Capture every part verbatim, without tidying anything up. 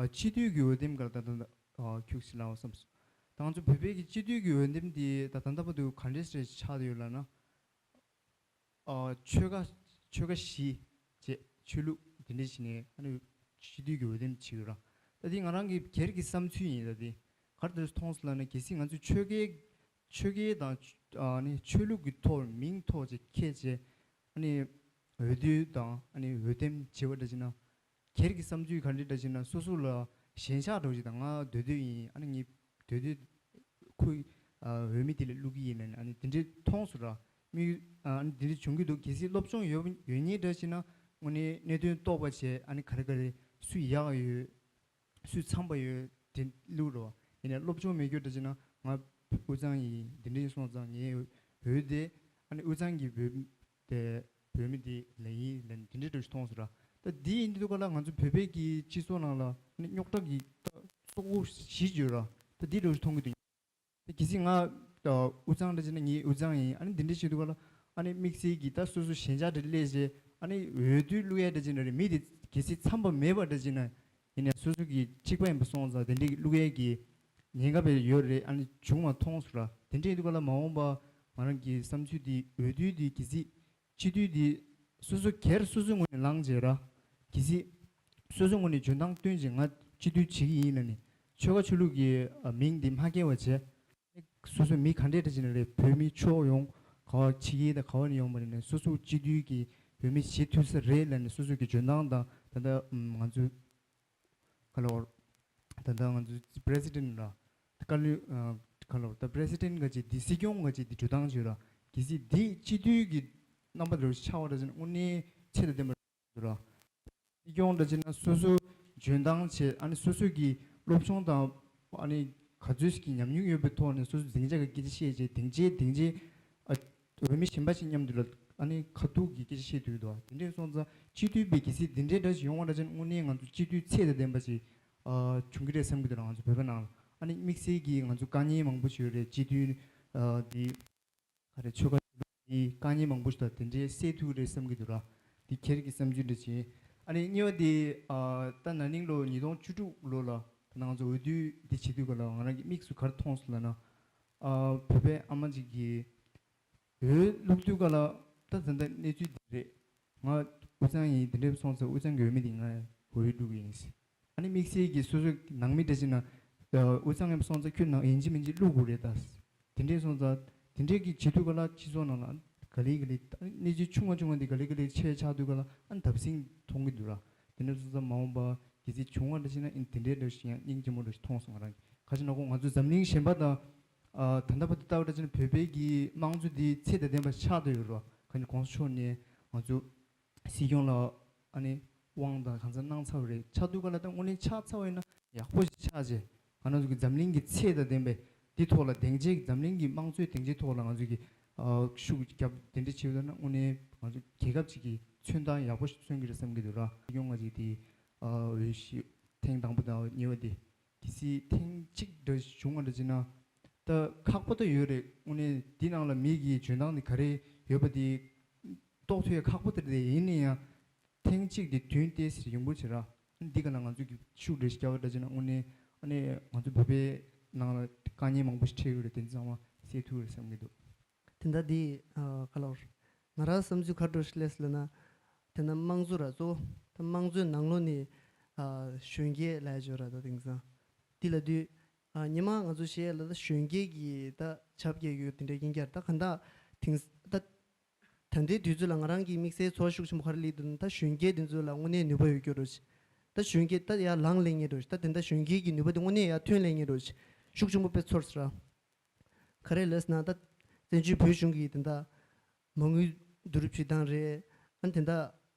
ཨ། སྤྱི་འཐུས་ཀྱི་འོས་འདེམས་སྐོར་ད་ད་ད་ཨ་ཁྱུག་ཅིག་ལབ་བསམ་སོང་། ད་ང་ཚོ་བོད་པའི་གི་སྤྱི་འཐུས་ཀྱི་འོས་འདེམས་དེ་ད་ད་ལྟ་བར་དུ་ག་འདྲས་རེ་ཆགས་ཡོད་ལབ་ན། ཨ། ཆོལ་ཁ་ཆོལ་ཁ་བཞི་བཅས་ཆོས་ལུགས་དེ་འདྲས་བྱས་ནས་ཨ་ནི་སྤྱི་འཐུས་ཀྱི་འོས་འདེམས་བྱེད་ཡོད་ར། ད་དེ་ང་རང་གི་སྒེར་གྱི་བསམ་ཚུལ་ཡིན། ད་དེ་ག་རེ་འདྲས་མཐོང་སོང་ལབ་ན། གལ་སྲིད་ང་ཚོས་ཆོལ་ཁའི་ཆོལ་ཁའི་དང་ཨ་ནི་ཆོས་ལུགས་ཀྱི་ཐོག་མིང་ཐོག་ཅིག་འཁྱེར་བྱས་ཨ་ནི་འོས་བསྡུ་དང་ཨ་ནི་འོས་འདེམས་བྱེད་པ་འདྲ་བྱས་ན། སྒེར་གྱི་བསམ་ཚུལ་ག་འདྲ་འདྲ་བྱས་ན། སོ་སོ་ལ་ཞེན་ཆགས་འདྲ་བོ་ཞིག་དང་། ང་འདོད་འདོད་ཡིན། ཨ་ནི་ངས་འདོད་འདོད་ཁོའི་ཨ་འོས་མི་དེ་ལ་བླུག་གི་ཡིན་ལབ་ནས་ཨ་ནི་དེ་འདྲས་མཐོང་སོང་ར། མི་ཨ་ནི་དེ་འདྲས་བྱུང་གི་འདུག་གལ་སྲིད་སློབ་སྦྱོང་ཡོད་ཡོད་མཁན་འདྲ་བྱས་ན་དངོས་གནས་གནད་དོན་རྟོགས་པ་བྱས། ཨ་ནི་ག་རེ་ག་རེ་སུ་ཡག་ཡོད། སུས་འཚམས་པ་ཡོད་དེ་བླུག་རོགས། ཡིན་ནའི་སློབ་སྦྱོང་མེད་རྒྱུ་འདྲ་བྱས་ན། ང་དབུས་གཙང་ཡིན། འདི་འདྲ་ཡིན་སོང་ཙང་ངའི་འོས་དེ་ཨ་ནི་དབུས་གཙང་གི་འོས་དེ་འོས་མི་དེ་ལ་ཡིན་ལབ་ནས་འདི་འདྲའི་འདྲ་ཞིག་མཐོང་སོང་ར། ད་འདི་ཡིན་དུས་ག་ལ་ང་ཚོ་བོད་པའི་གི་སྤྱི་ཚོགས་ནང་ལ་ཨ་ནི་རྙོག་དྲ་གི་ད་སོག་པོ་ཞིག་ཡོད་ར། ད་འདི་འདྲ་ཞིག་མཐོང་གི་འདུག་ད་གལ་སྲིད་ང་ད་དབུས་གཙང་འདྲ་བྱས་ན་ངའི་དབུས་གཙང་ཡིན། ཨ་ནི་འདི་འདྲ་བྱེད་དུས་ག་ལ་ཨ་ནི་དམིགས་བསལ་གྱི་ད་སོ་སོ་ཞེན་ཆགས་འདྲ་སླེབས་བྱས། ཨ་ནི་འོས་བསྡུ་བླུག་ཡ་འདྲ་བྱས་ན་རེད། མི་དེ་གལ་སྲིད་འཚམས་པ་མེད་པ་འདྲ་བྱས་ན། ཡིན་ནའི་སོ་སོ་གི་གཅིག་པ་ཡིན་པ་སོང་ཙང་དེ་འདྲའི་བླུག་ཡས་ཀྱི་ཉེན་ཁ་དཔེ་ཡོད་རེད། ཨ་ནི་བྱུང་བ་མཐོང་སོང་ར། དེ་འདྲའི་དུས་ག་ལ་མ་འོངས་པ་ང་རང་གི་བསམ་ཚུལ་འདི་འོས་བསྡུ་འདི་གལ་སྲིད་སྤྱི་འཐུས་འདི་སོ་སོ་སྒེར་སོ་སོའི་ངོས་ནས་ལངས་བྱས་ར། གལ་སྲིད་སོ་སོའི་ངོས་ནས་འཇོན་ཐང་བཏོན་བྱས་ང་སྤྱི་འཐུས་བྱེད་ཀྱི་ཡིན་ལབ་ནས་ཆོལ་ཁ་ཆོས་ལུགས་ཀྱི་ཨ་མིང་འདི་མ་འཁྱེར་བ་བྱས། སོ་སོ་མི་ག་འདྲས་འདྲ་བྱས་ན་རེད། བོད་མི་ཕྱོགས་ཡོངས་ག་བ་ཕྱི་རྒྱལ་དང་ག་བ་ནས་ཡོང་བ་རེད་ནས་སོ་སོ་སྤྱི་འཐུས་ཀྱི་འོས་མི་བྱེད་ཐུབ་ས་རེད་ལབ་ནས་སོ་སོ་གི་འཇོན་ཐང་དང་། ད་ལྟ་ང་ཚོའི་ག་ལ་བར་ད་ལྟ་ང་ཚོའི་པི་རེ་སི་ཌེན་ལ་བཀའ་བློན་ག་ལ་བར་ད་པི་རེ་སི་ཌེན་ག་ཅིག་འདི་སྲིད་སྐྱོང་ག་ཅིག་འདི་འགྲོ་སྟངས་བྱོས་ར། གལ་སྲིད་འདི་སྤྱི་འཐུས་ཀྱི་རྣམ་པ་འདྲ་ཆགས་པ་འདྲ་བྱས་ན་དངོས་གནས་ཚད་དང་ལྡན་པ་འདུག་ར། སྲིད་སྐྱོང་འདྲ་བྱས་ན་སོ་སོ་འཇོན་ཐང་བྱས། ཨ་ནི་སོ་སོ་གི་སློབ་སྦྱོང་དང་ཨ་ནི་ག་ཚོད་ཀྱི་ཉམས་མྱོང་ཡོད་པའི་ཐོག་ནས་སོ་སོ་སྡིངས་ཆ་གི་སྐད་ཆ་བཤད་བྱས། སྡིངས་ཆའི་སྡིངས་ཆའི་ཨ་འོས་མི་གཞན་པ་ཞིག་མཉམ་དུ་ལ་ཨ་ནི་ཁ་ཐུག་གི་སྐད་ཆ་བཤད་ཐུབ་ཀྱི་འདུག་དེ་འདྲས་སོང་ཙང་སྤྱི་འཐུས་པའི་གལ་སྲིད་འདི་འདྲའི་འདྲ་ཞིག་ཡོང་བ་འདྲ་བྱས་ན་དངོས་གནས་ང་ཚོ་སྤྱི་འཐུས་ཚད་དང་ལྡན་པ་ཞིག་ཨ་བྱུང་གི་རེད་བསམ་གྱི་འདུག་ང་ཚོ་བོད་པ་ནང་ལ་ཨ་ནི་དམིགས་བསལ་གྱི་ང་ཚོ་དཀའ་ངལ་མང་པོ་ཞིག་ཡོད་རེད། སྤྱི་འཐུས་ཨ་འདི་ག་རེ་ཆོལ་ཁ་ཆོས་ལུགས་ཀྱི་དཀའ་ངལ་མང་པོ་ཞིག་དང་དེ་འདྲའི་སེལ་ཐུབ་ཀྱི་རེད་བསམ་གྱི་འདུག་ར། འདི་ཁྱེད་ཀྱི་བསམ་ཚུལ་འདྲ་བྱེད། ཨ་ནི་གཉིས་པ་དེ་ཨ་ད་ན་ནིང་ལོ་ཉིས་སྟོང་བཅུ་དྲུག་ལོ་ལ་ད་ང་ཚོ་འོས་བསྡུ་འདི་བྱེད་དུས་ག་ལ་ང་རང་གི་དམིགས་སུ་ག་རེ་མཐོང་སོང་ལབ་ན། ཨ་བོད་པའི་ཨ་མ་ཅིག་གིས་འོས་བླུག་དུས་ག་ལ་ད་ད་ལྟ་གནས་ཚུལ་འདི་རེད། ང་དབུས་གཙང་ཡིན། དེ་འདྲའི་སོང་ཙང་དབུས་གཙང་གི་འོས་མི་དེ་ང་འོས་བླུག་གི་ཡིན། ཨ་ནི་དམིགས་བསལ་གྱི་སོ་སོའི་ནང་མི་འདྲ་བྱས་ན་དབུས་གཙང་ཡིན་པ་སོང་ཙང་ཁྱོད་ནང་ཡིན་གཅིག་མིན་གཅིག་བླུག་དགོས་རེད་ད། དེ་འདྲའི་སོང་ཙང་དེ་འདྲའི་གི་བྱེད་དུས་ག་ལ་སྤྱི་ཚོགས་ནང་ལ་ག་ལེ་ག་ལེ་གནས་ཚུལ་ཆུང་བ་ཆུང་བ་འདི་ག་ལེ་ག་ལེ་ཆེ་ཆགས་དུས་ག་ལ་ཨ་ནི་བརྡབ་གསིག་མཐོང་གི་འདུག་ར། དེ་འདྲ་སོང་ཙང་མ་འོངས་པ་གལ་སྲིད་བྱུང་བ་འདྲ་བྱས་ན་ཨ་ནི་དེ་འདྲའི་འདྲ་ཞིག་ཡང་སྙིང་རྗེ་མོ་འདྲ་ཞིག་མཐོང་སོང་ང་རང་གི། ག་ཅི་ན་ཁོ་ང་ཚོ་འཛམ་གླིང་གཞན་པ་དང་ཨ་ད་ལྟ་བར་དུ་ལྟ་བ་འདྲ་བྱས་ན་བོད་པའི་གི་དམངས་གཙོ་འདི་ཚད་དང་ལྡན་པ་ཆགས་བསྡད་ཡོད་ར། ག་ནི་གོང་ས་མཆོག་ནས་ང་ཚོ་སྲིད་སྐྱོང་ལ་ཨ་ནི་དབང་དང་གང་ཚང་གནང་ཚར་བ་རེད། ཆགས་དུས་ག་ལ་ད་དངོས་གནས་ཆགས་ཚར་བ་ཡིན་ན་ཡག་པོ་ཞིག་ཆགས་རྗེས་ང་རང་ཚོ་གི་འཛམ་གླིང་གི་ཚད་དང་ལྡན་པའི་འདི་ཐོག་ལ་སྡིངས་ཆའི་འཛམ་གླིང་གི་དམངས་གཙོའི་སྡིངས་ཆའི་ཐོག་ལ་ང་ཚོ་གི་ཨ་ཤུགས་རྒྱབ་དེ་འདྲ་བྱེད་ཡོད་ན་དངོས་གནས་ང་ཚོ་རྒྱལ་ཁབ་ཅིག་གི་མཚོན་རྟགས་ཡག་པོ་ཞིག་མཚོན་གི་རེད་བསམ་གི་འདུག་ར། སྲིད་སྐྱོང་ང་ཅིག་དེ་ཨ་འོས་ཤིག་ཐེངས་དང་པོ་དང་གཉིས་པ་དེ་གལ་སྲིད་ཐེངས་གཅིག་འདྲ་བྱུང་བ་འདྲ་བྱས་ན་ད་ཁག་པོ་ད་ཡོད་རེད། དངོས་གནས་འདི་ནང་ལ་མི་གི་འཇོན་ཐང་དེ་ག་རེ་ཡོད་པ་དེ་རྟོགས་ཐུབ་ཡ་ཁག་པོ་དེ་རེད། ཡིན་ན་ཡང་ཐེངས་གཅིག་དེ་དུས་ཏོག་ཙམ་ཡོང་གི་རེད་ར། འདི་ག་ལ་ང་ཚོ་གི་ཤུགས་འདྲ་ཞིག་རྒྱབ་པ་འདྲ་བྱས་ན་དངོས་གནས་ཨ་ནི་ང་ཚོ་བོད་པའི་ནང་ལ་དཀའ་ངལ་མང་པོ་ཞིག་འཕྲད་ཡོད་རེད། དེ་ཚང་མ་སེལ་ཐུབ་རེད་བསམ་གི་འདུག་དེ་འདྲ་འདི་ཨ་ག་ལ་བར་ང་རང་བསམ་ཚུལ་ག་འདྲ་ཞིག་སླེབས་ལབ་ན། དེ་ན་དམངས་གཙོ་ར་གཙོ་བོ་ད་དམངས་གཙོའི་ནང་ལོགས་ནས་ཨ་གཞོན་སྐྱེས་ལབ་ཡ་ཅིག་ཡོད་ར། ད་དེང་སང་འདི་ལབ་དུས་ཨ་ཉི་མ་ང་ཚོ་བཤད་ཡ་ལ་ད་གཞོན་སྐྱེས་ཀྱི་ད་ཆབ་ཀྱི་ཡོད་དེ་འདྲ་ཡིན་ཀྱང་ད་ག་འདྲ་དེང་ད་ད་ལྟའི་དུས་ཚོད་ལ་ང་རང་གི་དམིགས་བསལ་ཚོར་ཤུགས་ཆེན་པོ་ག་རེ་སླེབས་འདུག་ན། ད་གཞོན་སྐྱེས་དེ་ཚོ་ལ་དངོས་གནས་ནུས་པ་ཡོད་རྒྱུ་རེད། ད་གཞོན་སྐྱེས་ད་ཡར་ལངས་སླེབས་མཁན་རེད། ད་དེ་འདྲ་གཞོན་སྐྱེས་ཀྱི་ནུས་པ་དེ་དངོས་གནས་ཡར་ཐོན་སླེབས་མཁན་རེད། ཤུགས་ཆེན་པོ་དཔེ་ཚོར་སོང་ར། ག་རེ་ལབ་ཟེར་ན་ད་བཙན་བྱོལ་བོད་གཞུང་གི་དེ་འདྲ་མ་དངུལ་བསྡུ་རུབ་བྱེད་སྟངས་རེད། ཨ་ནི་དེ་འདྲ་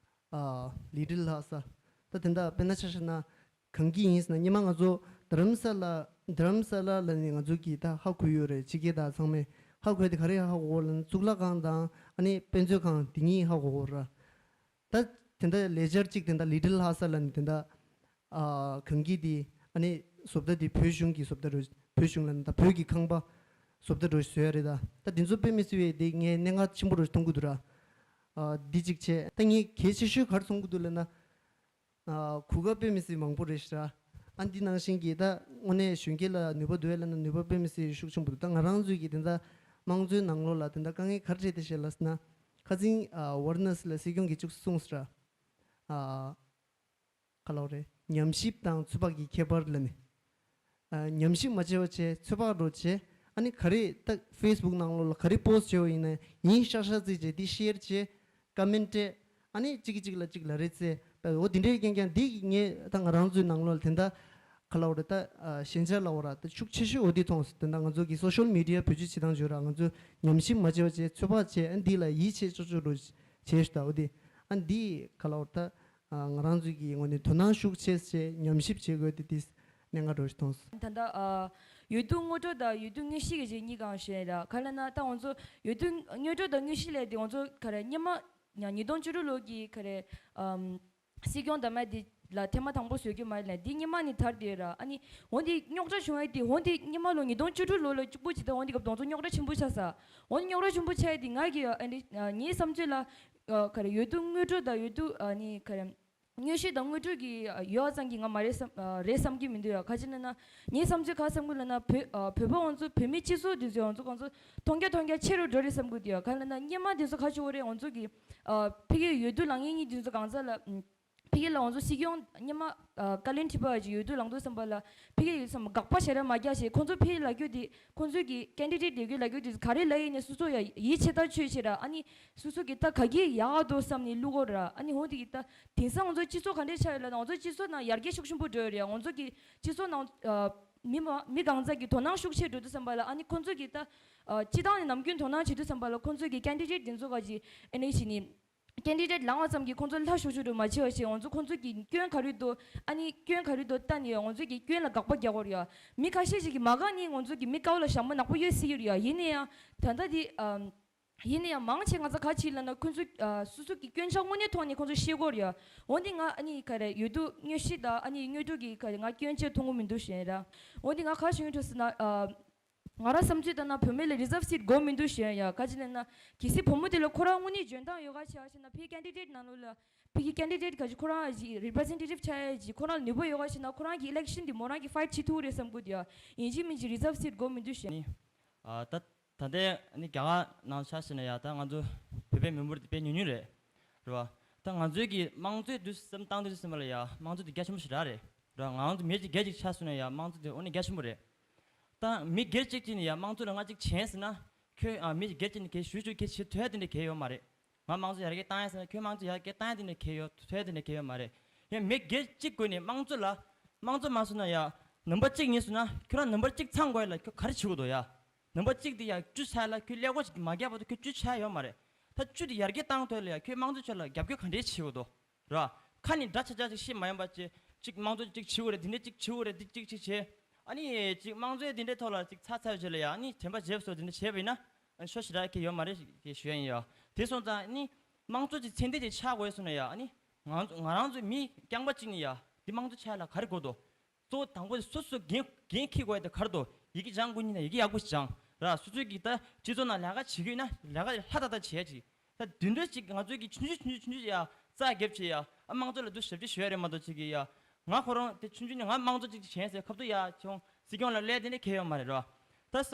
ཨ་ལི་ཏི་ལྷ་ས་ད་དེ་འདྲ་དཔེར་ན་ཆ་བཞག་ན། གང་གི་ཡིན་ཟེར་ན་ཉི་མ་ང་ཚོ་དྷ་རམ་ས་ལ་དྷ་རམ་ས་ལ་ལ་ནི་ང་ཚོ་གིས་ད་ཧ་གོ་ཡོད་རེད། ཕྱི་རྒྱལ་དང་ཚང་མས་ཧ་གོ་ཡ་དེ་ག་རེ་ཧ་གོ་གོ་ལབ་ན་གཙུག་ལག་ཁང་དང་ཨ་ནི་དཔེ་མཛོད་ཁང་དེ་གཉིས་ཧ་གོ་གོ་ར། ད་དེ་འདྲ་ལེ་ཇར་གཅིག་དེ་འདྲ་ལི་ཏི་ལྷ་ས་ལ་ནི་དེ་འདྲ་ཨ་གང་གི་དེ་ཨ་ནི་བཟོ་ལྟ་དེ་བོད་གཞུང་གི་བཟོ་ལྟ་རེད། བོད་གཞུང་ལ་ནི་ད་བོད་ཀྱི་ཁང་པ་བཟོ་ལྟ་རེད་བཟོ་ཡ་རེད། ད་ད་དེ་ཚོ་དཔེ་མི་སྲིད་པའི་དེ་ངས་གནད་འགག་ཆེན་པོ་རེད་མཐོང་གི་འདུག་ར། ཨ་འདི་གཅིག་བྱས། ད་ངས་གལ་ཆེ་ཤོས་ག་རེ་མཐོང་གི་འདུག་ལབ་ན། ཨ་གོ་སྐབས་དཔེ་མི་སྲིད་མང་པོ་རེད་ཤག་ཨ་འདི་ནང་བཞིན་གྱི་ད་དངོས་གནས་གཞོན་སྐྱེས་ལ་ནུས་པ་འདུག་ལབ་ན་ནུས་པ་དཔེ་མི་སྲིད་ཤུགས་ཆེན་པོ་འདུག་ད་ང་རང་ཚོའི་གི་དེ་འདྲ་དམངས་གཙོའི་ནང་ལོགས་ལ་དེ་འདྲ་དཀའ་ངལ་ག་རེ་འཕྲད་དེ་ཤེས་ལབ་ཟེར་ན། ཁ་སང་ཨ་ཝར་ནེ་སི་ལ་སྲིད་སྐྱོང་གིས་ཅིག་གསུངས་སོང་ར། ཨ་ག་ལབ་རེད། ཉམས་ཞིབ་དང་ཚོད་དཔག་གི་ཁྱད་པར་ལབ་ནས། ཨ་ཉམས་ཞིབ་མ་བྱས་པ་བྱས། ཚོད་དཔག་རོ་བྱས། ཨ་ནི་ག་རེ་ད་ཕེ་སི་བུག་ནང་ལོགས་ལ་ག་རེ་པོ་སི་ཊི་བྱས་པ་ཡིན་ན་ཡིན་ཤག་ཤག་བརྩིས་བྱས། འདི་ཤེར་བྱས། ཀ་མེན་ཊི་སྤྲད། ཨ་ནི་གཅིག་གིས་གཅིག་ལ་གཅིག་ལབ་རེས་བྱས། འོ་དེ་འདྲའི་རྐྱང་རྐྱང་འདི་ངས་ད་ང་རང་ཚོའི་ནང་ལོགས་ལ་དེ་འདྲ་ག་ལབ་རེད། ད་ཨ་ཞན་ཆ་ལབ་ར། ད་ཤུགས་ཆེ་ཤོས་འོ་དེ་མཐོང་སོང་། དེ་འདྲ་ང་ཚོ་གི་སོ་ཤལ་མི་ཌི་ཡ་བེད་སྤྱོད་བྱེད་སྟངས་བརྗོད་ར། ང་ཚོས་ཉམས་ཞིབ་མ་བྱས་པ་བྱས། ཚོད་དཔག་བྱས། ཨ་འདི་ལ་ཡིད་ཆེས་ཆོག་ཆོག་རོ་བྱས་ཤག་ད་འོ་དེ། ཨ་འདི་ག་ལབ་རེད། ད་ཨ་ང་རང་ཚོའི་གི་ངོས་ནས་དོ་སྣང་ཤུགས་ཆེ་བྱས་ཉམས་ཞིབ་བྱེད་དགོས་དེ་དེ་གནད་འགག་འདྲ་བོ་ཞིག་མཐོང་སོང་། ད་ལྟ་ཨ་འོས་བསྡུ་དངོས་སྒྲུབ་དང་འོས་བསྡུ་དངོས་གཞི་གི་རྗེས་གཉིས་ཀ་ཞེས་ར། ག་ལབ་ན་ད་ང་ཚོ་འོས་བསྡུ་དངོས་སྒྲུབ་དང་དངོས་གཞི་ལབ་དེ་ང་ཚོ་ག་རེ་སྔོན་མ་ཉ་ཉིས་སྟོང་བཅུ་དྲུག་ལོ་གི་ག་རེ་ཨམ་སྲིད་སྐྱོང་དང་མ་དེ་ལ་ཐེངས་མ་དང་པོ་བཟོ་རྒྱུ་མ་རེད་ལབ། འདི་སྔོན་མ་ནས་དར་བསྡད་ར། ཨ་ནི་འོ་འདི་རྙོག་དྲ་བྱུང་ཡ་དེ་འོ་འདི་སྔོན་མ་ལོ་ཉིས་སྟོང་བཅུ་དྲུག་ལོ་ལ་གཅིག་པུ་བྱེད་ད་འོ་འདི་སྐབས་དང་ཚོ་རྙོག་དྲ་ཆེན་པོ་ཆགས་ས། འོ་འདི་རྙོག་དྲ་ཆེན་པོ་ཆགས་ཡ་དེ་ང་གི་ཨ་ནི་ངའི་བསམ་ཚུལ་ལ་ག་རེ་འོས་བསྡུ་དངོས་སྒྲུབ་དང་འོས་བསྡུ་ཨ་ནི་ག་རེ། དངོས་གཞི་དང་དངོས་སྒྲུབ་ཀྱི་ཡོད་ཙང་གི་ང་མ་རེད་བསམ་རེད་བསམ་གྱི་མི་འདུག་ཡ། ག་ཅི་ལབ་ན་ངའི་བསམ་ཚུལ་ག་བསམ་གི་ལབ་ན་བོད་བོད་པ་ང་ཚོ་བོད་མི་སྤྱི་ཚོགས་འདི་ཚོ་ང་ཚོ་ང་ཚོ་མཐོང་རྒྱ་མཐོང་རྒྱ་ཆེ་རུ་འགྲོ་རེད་བསམ་གི་འདུག་ཡ། ག་ལབ་ན་སྔོན་མ་འདི་ཚོ་ག་ཅི་འོ་རེད། ང་ཚོ་གི་ཕ་གིའི་འོས་བསྡུ་ལངས་ཡིན་ཉིན་འདི་ཚོ་གང་ཟག་ལ་ཕ་གི་ལ་ང་ཚོ་སྲིད་སྐྱོང་སྔོན་མ་བཀའ་བློན་ཁྲི་པ་ཅིག་འོས་བསྡུ་ལངས་འདུག་བསམ་པ་ལ་ཕ་གི་ཡོད་བསམ་དགག་པ་བྱས་ར་མ་རྒྱག་བྱས། ཁོང་ཚོ་ཕ་གི་ལ་རྒྱུ་དེ་ཁོང་ཚོའི་གི་ཀེན་ཌི་ཌེ་ཊི་ལ་རྒྱུ་ལ་རྒྱུ་དེ་ག་རེ་ལབ་ཡིན་ནས་སོ་སོ་ཡ་ཡིད་ཆེས་ཐག་ཆོད་བྱས་ར། ཨ་ནི་སོ་སོ་གི་ད་ག་གི་ཡག་འདུག་བསམ་ནས་བླུག་གོ་ར། ཨ་ནི་འོ་དེ་གི་ད་དེང་སང་ང་ཚོ་སྤྱི་ཚོགས་ག་འདྲས་ཆགས་ཡོད་ལབ་ན་ང་ཚོ་སྤྱི་ཚོགས་ནང་ཡར་རྒྱས་ཤུགས་ཆེན་པོ་འགྲོ་ཡོད་རེད། ང་ཚོ་གི་སྤྱི་ཚོགས་ནང་ཨ་མི་མ་མི་གང་ཟག་གི་དོ་སྣང་ཤུགས་ཆེ་འགྲོ་འདུག་བསམ་པ་ལ་ཨ་ནི་ཁོང་ཚོ་གི་ད་ཨ་སྤྱི་བཏང་ནས་ནམ་རྒྱུན་དོ་སྣང་བྱེད་འདུག་བསམ་པ་ལ་ཁོང་ཚོ་གི་ཀེན་ཌི་ཌེ་ཊི་དེ་ཚོ་ག་ཅི་ཨ་ནི་ཞིག་ནི་ཀེན་ཌི་ཌེ་ཊི་ལངས་པ་ཙམ་གྱིས་ཁོང་ཚོ་ལྷ་ཞུ་ཞུ་འགྲོ་མ་བྱེད་པ་བྱས། ང་ཚོ་ཁོང་ཚོ་གི་སྐྱོན་ག་རེ་འདུག་ཨ་ནི་སྐྱོན་ག་རེ་འདུག་ལྟ་ནས་ང་ཚོ་གི་སྐྱོན་ལ་དགག་པ་རྒྱག་གོ་རེད་ཡ། མི་ཁ་ཤས་ཤིག་གིས་མ་དགག་ནི་ང་ཚོ་གི་མི་ཀ་བ་ལ་ཞྭ་མོ་ནག་པོ་ཡོད་སྲིད་ཀྱི་རེད་ཡ། ཡིན་ན་ཡང་ད་ལྟ་དེ་ཨ། ཡིན་ན་ཡང་མང་ཆེ་ང་ཚོ་ག་ཅི་ལབ་ན་ཁོང་ཚོ་ཨ་སོ་སོ་གི་སྐྱོན་ཆ་དངོས་གནས་ཐོག་ནས་ཁོང་ཚོ་ཤེས་དགོས་རེད་ཡ། འོན་ཏེ་ང་ཨ་ནི་ག་རེ་འོས་བསྡུ་དངོས་གཞི་དང་ཨ་ནི་དངོས་སྒྲུབ་ཀྱི་ག་རེ་ང་སྐྱོན་ཆ་མཐོང་གི་མི་འདུག་ཞེས་ར། འོན་ཏེ་ང་ག་ཞུ་ཡིན་འགྲོ་ཟེར་ན་ཨ། ང་རང་བསམ་ཚུལ་ལྟར་ན་བུད་མེད་ལ་རི་ཛརབ་སིཊ་དགོས་མི་འདུག་ཞེས་ཡ། ག་ཅི་ལབ་ན་གལ་སྲིད་བུ་མོ་དེ་ལ་ཁོ་རང་དངོས་གནས་འཇོན་ཐང་ཡོད་ག་ཆེ་བ་ཞིག་ན་ཕའི་ཀེན་ཌི་ཌེ་ཊི་ནང་ལོགས་ལ་ཕ་གི་ཀེན་ཌི་ཌེ་ཊི་ག་ཅིག་ཁོ་རང་ཨ་ཅིག་རི་པི་རི་ཛེན་ཊེ་ཊིབ་ཆགས་ཡ་ཅིག་ཁོ་རང་ལ་ནུས་པ་ཡོད་ག་ཞིག་ན་ཁོ་རང་གི་ཨི་ལེག་ཤན་འདི་མོ་རང་གི་ཕའེཊ་བྱེད་ཐུབ་རེད་བསམ་གི་འདུག་ཡ། ཡིན་གཅིག་མིན་གཅིག་རི་ཛརབ་སིཊ་དགོས་མི་འདུག་ཞེས། ནི། ཨ་ད་ད་ལྟའི་ནི་རྒྱ་གར་ནང་ཆ་བཞག་ན་ཡ་ད་ང་ཚོ་བོད་པའི་མི་འབོར་དེ་དཔེ་ཉུང་ཉུང་རེད། རེད་བ། ད་ང་ཚོའི་གི་དམངས་གཙོའི་དུས་བསམ་བཏང་དུས་བསམ་པ་ལ་ཡ་དམངས་གཙོ་དེ་རྒྱ་ཆེན་པོ་ཞིག་རག་རེད། རེད་བ། ང་ཚོ་མི་གཅིག་སྒེར་གཅིག་ཆ་བཞག་ན་ཡ་དམངས་གཙོ་དེ་འོ་ནི་རྒྱ་ཆེན་པོ་རེད། ད་མི་སྒེར་གཅིག་གཅིག་ནས་ཡ་དམངས་གཙོ་ལ་ང་གཅིག་བྱས་ཟེར་ན། ཁྱོད་ཨ་མི་སྒེར་གཅིག་ནས་གལ་ཞུ་ཞུ་གལ་བྱེད་ཐུབ་ཡ་དེ་འདྲ་གལ་ཡོད་མ་རེད། ང་དམངས་གཙོ་ཡར་རྒྱས་བཏང་ཡ་ཟེར་ན་ཁྱོད་དམངས་གཙོ་ཡར་རྒྱས་བཏང་ཡ་དེ་འདྲ་གལ་ཡོད་ཐུབ་ཡ་དེ་འདྲ་གལ་ཡོད་མ་རེད། ཡང་མི་སྒེར་གཅིག་ངོས་ནས་དམངས་གཙོ་ལ་དམངས་གཙོ་མ་བཟོ་ན་ཡ་ནམ་བར་གཅིག་ཡིན་ཟེར་ན་ཁྱོད་རང་ནམ་བར་གཅིག་ཚང་དགོས་ཡ་ལ་ཁྱོད་ག་རེ་བྱེད་དགོས་འདུག་ཡ། ནམ་བར་གཅིག་དེ་ཡ་བཅུ་ཆགས་ལ་ཁྱོད་ཀླད་ཀོར་ཅིག་མ་བརྒྱབ་བར་དུ་ཁྱོད་བཅུ་ཆགས་ཡོད་མ་རེད། ད་བཅུ་དེ་ཡར་རྒྱས་བཏང་ཐོག་ལ་ཡ་ཁྱོད་དམངས་གཙོའི་ཕྱོགས་ལ་རྒྱབ་སྐྱོར་ག་འདྲས་བྱེད་དགོས་འདུག་ར། ཁ་ནས་འདྲ་ཆ་ཆ་ཅིག་བཤད་མ་ཡོང་པ་བྱས། ཅིག་དམངས་གཙོ་ཅིག་བྱེད་དགོས་རེད། འདི་འདྲས་ཅིག་བྱེད་དགོས་རེད། འདི་ཅིག་ཅིག་བྱས། ཨ་ནི་ཅིག་དམངས་གཙོའི་འདི་འདྲའི་ཐོག་ལ་ཅིག་ཚ་ཚ་བྱས་ལ་ཡ་ཨ་ནི་དྲན་པ་བརྗེད་སོ་འདི་འདྲ་བྱས་པ་ཡིན་ན་ཨ་ནི་ཤོ་ཞེ་དྲག་གི་ཡོད་མ་རེད་ཞེས་ཞུ་ཡ་ཡིན་ཡ། དེ་སོང་ཙང་ཨ་ནི་དམངས་གཙོ་ཅིག་ཚད་ལྡན་ཅིག་ཆགས་དགོས་སོང་ན་ཡ་ཨ་ནི་ང་ང་རང་ཚོའི་མི་རྐྱང་པ་ཅིག་ནི་ཡ་འདི་དམངས་གཙོ་ཆགས་ལ་ག་རེ་དགོས་འདུག་གཙོ་བོ་དང་པོ་དེ་སོ་སོ་འགན་འགན་འཁྱེར་དགོས་ཡ་དེ་ག་རེ་འདུག་ཡི་གེ་སྦྱང་དགོས་ཉིན་ན་ཡི་གེ་ཡག་པོ་ཞིག་སྦྱང་ར། སོ་སོའི་གི་ད་སྤྱི་ཚོགས་ནང་ལས་ཀ་བྱེད་ཀྱི་ཡོད་ན་ལས་ཀ་ལྷ་ད་ད་བྱེད་ཡ་ཅིག་ད་དེ་འདྲ་ཅིག་ང་ཚོའི་གི་ཆུང་ཆུང་ཆུང་ཆུང་ཡ་རྩ་རྒྱབ་བྱེད་ཡ་ཨ་དམངས་གཙོ་ལ་དུ་ཞབས་ཕྱི་ཞུ་ཡ་རེད་མ་གཏོགས་ཅིག་གི་ཡ་ང་ཁོ་རང་དེ་ཆུང་ཆུང་ནས་ང་དམངས་གཙོ་ཅིག་བྱས་ཟེར་ཁབ་ཏུ་ཡ་ཁྱོང་སྲིད་སྐྱོང་ལ་སླེབས་དེ་འདྲ་གལ་ཡོད་མ་རེད་ར། ད་ས་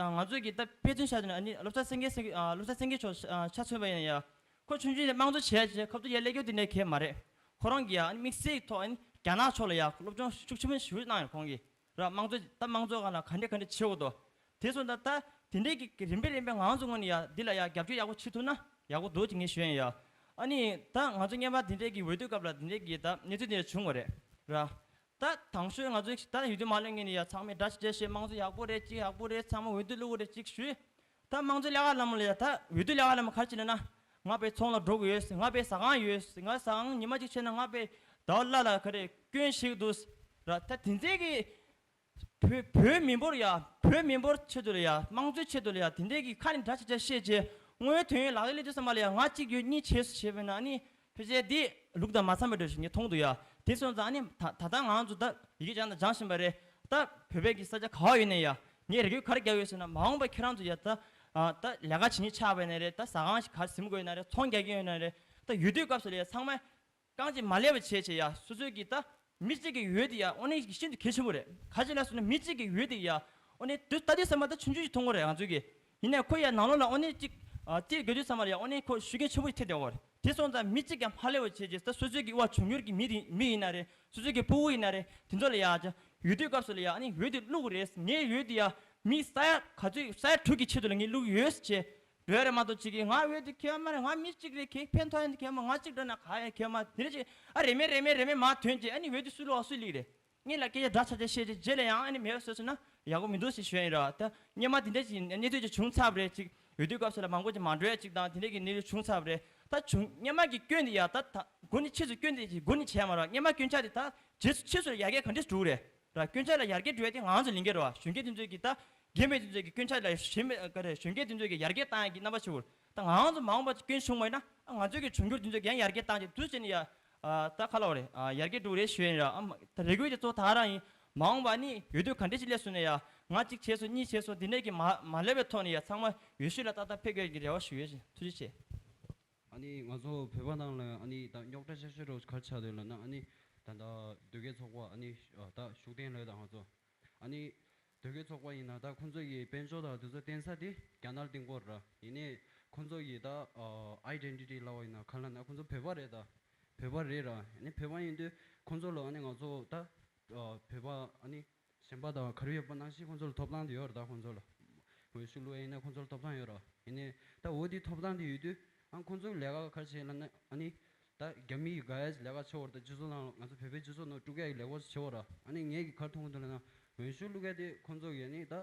ང་ང་ཚོའི་གི་ད་དཔེ་མཚོན་བཞག་དུས་ཨ་ནི་སློབ་གྲྭ་སེང་གེ་སེང་གེ་ཨ་སློབ་གྲྭ་སེང་གེ་མཆོག་ཨ་ཆ་མཚོན་པ་ཡིན་ན་ཡ་ཁོ་ཆུང་ཆུང་ནས་དམངས་གཙོ་བྱས་བྱས་ཁབ་ཏུ་ཡ་སླེབས་རྒྱུ་དེ་འདྲ་གལ་མ་རེད། ཁོ་རང་གི་ཡ་ཨ་ནི་དམིགས་བསལ་ཐོག་ཨ་ནི་རྒྱ་ནག་ཕྱོགས་ལ་ཡ་སློབ་སྦྱོང་ཤུགས་ཆེན་པོ་ཞིག་གནང་ཡོད་ཁོང་གིས། ར་དམངས་གཙོ་ད་དམངས་གཙོ་སྒང་ལ་ག་འདྲས་ག་འདྲས་བྱེད་དགོས་འདུག་དེ་སོང་ད་ད་དེ་འདྲས་ཀྱི་རིམ་པས་རིམ་པས་ང་ཚོ་ངོས་ནས་ཡ་འདི་ལ་ཡ་རྒྱབ་སྐྱོར་ཡག་པོ་བྱེད་ཐུབ་ན་ཡག་པོ་འདུག་ཅེས་ངས་ཞུ་ཡ་ཡིན་ཡ། ཨ་ནི་ད་ང་ཚོ་སྔོན་མ་དེ་འདྲས་ཀྱི་འོས་བསྡུ་སྐབས་ལ་དེ་འདྲས་ཀྱི་ད་གནས་ཚུལ་དེ་འདྲས་བྱུང་བ་རེད་ར། ད་དང་ཤོས་ང་ཚོ་ད་འོས་བསྡུ་མ་ལོན་ངེས་ནས་ཡ་ཚང་མས་འདྲ་ཞིག་འདྲ་ཞིག་དམངས་གཙོ་ཡག་པོ་རེད་ཅིག་ཡག་པོ་རེད་ཚང་མ་འོས་བསྡུ་བླུག་དགོས་རེད་ཅིག་ཞུས། ད་དམངས་གཙོའི་ལས་ཀ་ལམ་ལ་ཡ་ད་འོས་བསྡུ་ལས་ཀ་ལམ་ག་རེ་བྱས་ན་ན་ང་དཔེ་ཚོང་ལ་འགྲོ་དགོས་ཡོད་ང་དཔེ་ཟ་ཁང་ཡོད་ང་ཟ་ཁང་ཉི་མ་གཅིག་ཕྱེ་ན་ང་དཔེ་ཟླ་བ་ལ་ལ་ག་རེ་སྐྱོན་ཞིག་འདུག་ར། ད་དེ་འདྲས་ཀྱི་བོད་བོད་མི་འབོར་ཡ་བོད་མི་འབོར་ཆེད་དུ་ལ་ཡ་དམངས་གཙོའི་ཆེད་དུ་ལ་ཡ་དེ་འདྲས་ཀྱི་ཁ་ནས་འདྲ་ཆ་ཆ་བཤད་རྗེས་དངོས་ཡོད་དོན་ཡོད་ལག་ལེན་སླེབས་དུས་ཙམ་པ་ལ་ཡ་ང་གཅིག་ཡོད་གཉིས་བྱས་སུ་བྱས་པས་ན་ཨ་ནི། ཕལ་ཆེར་འདི་ལུགས་དང་མ་འཚམ་པའི་འདྲ་ཞིག་ངས་མཐོང་འདུག་ཡ། དེ་སོང་ཙང་ཨ་ནི་ད་ད་ལྟ་ང་ཚོ་ད་ཡི་གེ་སྦྱང་དང་སྦྱང་བཞིན་པ་རེད། ད་བོད་པའི་གི་ས་ཆ་ག་བ་ཡོད་ནའི་ཡ། ངས་རེ་སྐུལ་ག་རེ་རྒྱག་ཡོད་ཟེར་ན་མ་འོངས་པ་ཁྱེད་རང་ཚོ་ཡ་ད་ཨ་ད་ལས་ཀ་བྱེད་མཁན་ཆགས་པ་ཡིན་ན་རེད། ད་ཟ་ཁང་ཞིག་ག་རེ་ཟིན་དགོས་ཡོད་ན་རེད། ཚོང་རྒྱག་མཁན་ཡོད་ན་རེད། ད་འོས་བསྡུའི་སྐབས་སུ་ལ་ཡ་ཚང་མ་རྐང་རྗེས་མ་སླེབས་པ་བྱས་བྱས་ཡ་སོ་སོའི་གི་ད་ མི་གཅིག་གི་འོས་དེ་ཡ་ཨོ་ནི་ཤིན་ཏུ་གལ་ཆེན་པོ་རེད། ག་ཅི་ལ་སོང་ན་མི་གཅིག་གི་འོས་དེ་ཡ་ཨོ་ནི་དུས་ད་ལྟའི་ས་མ་ད་ཆུང་ཆུང་ཞིག་མཐོང་གི་རེད་ང་ཚོ་གི། ཡིན་ནའི་ཁོ་ཡ་ནང་ལོགས་ལ་ཨོ་ནི་གཅིག་ཨ་རྩིས་དགོས་དུས་ཙམ་པ་ལ་ཡ་ཨོ་ནི་ཁོ་ཤུགས་རྐྱེན་ཆེན་པོ་ཞིག་ཐེབས་བསྡད་ཡོད་རེད། དེ་སོང་ཙང་མི་གཅིག་ཀྱང་མ་སླེབས་པ་བྱས་རྗེས་ད་སོ་སོའི་གི་དབའ་འབྱུང་འགྱུར་གྱི་མི་དེ་མི་ཡིན་ན་རེད། སོ་སོའི་གི་སྤུ་གུ་ཡིན་ན་རེད། དེ་ཚོ་ལ་ཡ་ཅག་འོས་བསྡུའི་སྐབས་སུ་ལ་ཡ་ཨ་ནི་འོས་བསྡུ་བླུག་རེད། ངའི་འོས་བསྡུ་ཡ་མི་ས་ཡ་ག་ཚོད་ས་ཡ་དྲུག་གི་ཆེད་དུ་ལ་ངས་བླུག་ཡོད་ཟེར་བྱས་འགྲོ་ཡ་རེད་མ་གཏོགས་གཅིག་གིས་ང་འོས་བསྡུ་ཁེལ་བ་མ་རེད། ང་མི་གཅིག་རེད། ཁེ་ཕན་ཐོགས་ཡ་འདི་ཁེལ་བ་མ། ང་གཅིག་འགྲོ་ན་ག་ཡ་ཁེལ་བ་མ། དེ་འདྲ་ཅིག་ཨ་རེ་མེད་རེ་མེད་རེ་མེད་མ་ཐོན་རྗེས་ཨ་ནི་འོས་བསྡུ་སུ་བླུག་ཨ་སུ་བླུག་རེད། ངས་ལ་སྐད་ཆ་འདྲ་ཆགས་ཆགས་བཤད་རྗེས་རྗེས་ལ་ཡང་ཨ་ནི་མེད་པ་བཟོས་སོང་ན་ཡག་པོ་མི་འདུག་ཟེར་ཞུ་ཡ་ཡིན་ར། ད་སྔོན་མ་དེ་འདྲ་ཅིག་གནས་ཚུལ་ཅིག་བྱུང་ཚར་བ་རེད། ཅིག་འོས་བསྡུའི་སྐབས་སུ་ལ་མང་པོ་ཅིག་མ་འགྲོ་ཡ་ཅིག་དང་དེ་འདྲ་གི་གནས་ཚུལ་བྱུང་ཚར་བ་རེད། ད་བྱུང་སྔོན་མ་གི་སྐྱོན་དེ་ཡ་ད་ད་འགོ་ནས་ཕྱིས་སུ་སྐྱོན་དེ་ཅིག་འགོ་ནས་བྱས་མ་ར། སྔོན་མ་སྐྱོན་ཆ་དེ་ད་རྗེས་སུ་ཕྱིས་སུ་ཡར་རྒྱས་ག་འདྲས་འགྲོ་རེད་ར། སྐྱོན་ཆ་ལ་ཡར་རྒྱས་འགྲོ་ཡ་དེ་ང་ཚོ་ལས་འགན་རེད་བ། གཞོན་སྐྱེས་དེ་ཚོས་གི་ད་རྒན་པ་དེ་ཚོས་གི་སྐྱོན་ཆ་ལ་གཞོན་པ་ག་རེ་གཞོན་སྐྱེས་དེ་ཚོས་གི་ཡར་རྒྱས་བཏང་ཡ་གི་རྣམ་པ་ཆེ་བོ། ད་ང་ཚོ་མ་འོངས་པ་སྐྱོན་བྱུང་བ་ཡིན་ན་ང་ཚོའི་གི་འབྱུང་འགྱུར་དེ་ཚོས་གི་ཡང་ཡར་རྒྱས་བཏང་རྗེས་དུས་ཆེན་ཡ། ཨ་ད་ག་ལབ་རེད། ཨ་ཡར་རྒྱས་འགྲོ་རེད་ཞུ་ཡིན་ར། ཨ་མ་ད་རེ་སྐུལ་དེ་གཙོ་བོ་ད་རང་ཡིན། མ་འོངས་པ་ནི་འོས་བསྡུ་ག་འདྲས་ཅིག་སླེབས་སོང་ན་ཡ་ང་གཅིག་བྱས་སོང་གཉིས་བྱས་སོང་དེ་འདྲས་ཀྱི་མ་མ་སླེབས་པའི་ཐོག་ནས་ཡ་ཚང་མ་འོས་ཤོག་ལ་ཏག་ཏག་ཕེབས་དགོས་ཀྱི་རེ་བ་ཞུ་ཡས་ཞིག་ཐུགས་རྗེ་ཆེ། ཨ་ནི་ང་ཚོ་བོད་པ་ནང་ལ་ཨ་ནི་ད་རྙོག་དྲ་ཆེ་ཤོས་རོ་ག་རེ་ཆགས་འདུག་ལབ་ན། ཨ་ནི་ད་ལྟ་དོལ་རྒྱལ་ཚོགས་པ་ཨ་ནི་ད་ཤུགས་ལྡན་ལོས་ད་ང་ཚོ་ཨ་ནི་དོལ་རྒྱལ་ཚོགས་པ་ཡིན་ན་ད་ཁོང་ཚོ་ཡི་དཔལ་འབྱོར་དང་དེ་ཚོ་བརྟེན་ས་དེ་རྒྱ་ནག་ལ་བརྟེན་གྱི་ཡོད་རེད། ཡིན་ནའི་ཁོང་ཚོ་ཡི་ད་ཨའི་ཌེན་ཊི་ཊི་ལབ་པ་ཡིན་ན་ག་ལབ་ན་ཁོང་ཚོ་བོད་པ་རེད། ད་བོད་པ་རེད་ར། ཡིན་ནའི་བོད་པ་ཡིན་དུས་ཁོང་ཚོ་ལ་ཨ་ནི་ང་ཚོ་ད་ཨ་བོད་པ་ཨ་ནི་གཞན་པ་དང་ག་རེ་ཡོད་པ་ནང་བཞིན་ཁོང་ཚོ་ལ་ཐོབ་ཐང་དེ་ཡོད་རེད། ད་ཁོང་ཚོ་ལ་འོས་ཤོག་བླུགས་ཡ་ཡིན་ན་ཁོང་ཚོ་ལ་ཐོབ་ཐང་ཡོད་རེད། ཡིན་ནའི་ད་འོ་དེ་ཐོབ་ཐང་དེ་ཡོད་དུས་ཨ་ཁོང་ཚོ་གི་ལས་ཀ་ག་རེ་བྱེད་ལབ་ན་ཨ་ནི་ད་རྒྱ་མི་ཡི་དགའ་ཡ་ལས་ཀ་བྱེད་འོར། ད་སྤྱི་ཚོགས་ནང་ང་ཚོ་བོད་པའི་སྤྱི་ཚོགས་ནང་དཀྲུག་ཡ་ཡི་ལས་ཀ་བྱེད་འོར་ར། ཨ་ནི་ངས་གི་ག་རེ་མཐོང་གི་འདུག་ལབ་ན་འོས་ཤོག་བླུགས་ཡ་དེ་ཁོང་ཚོ་གི་ཨ་ནི་ད་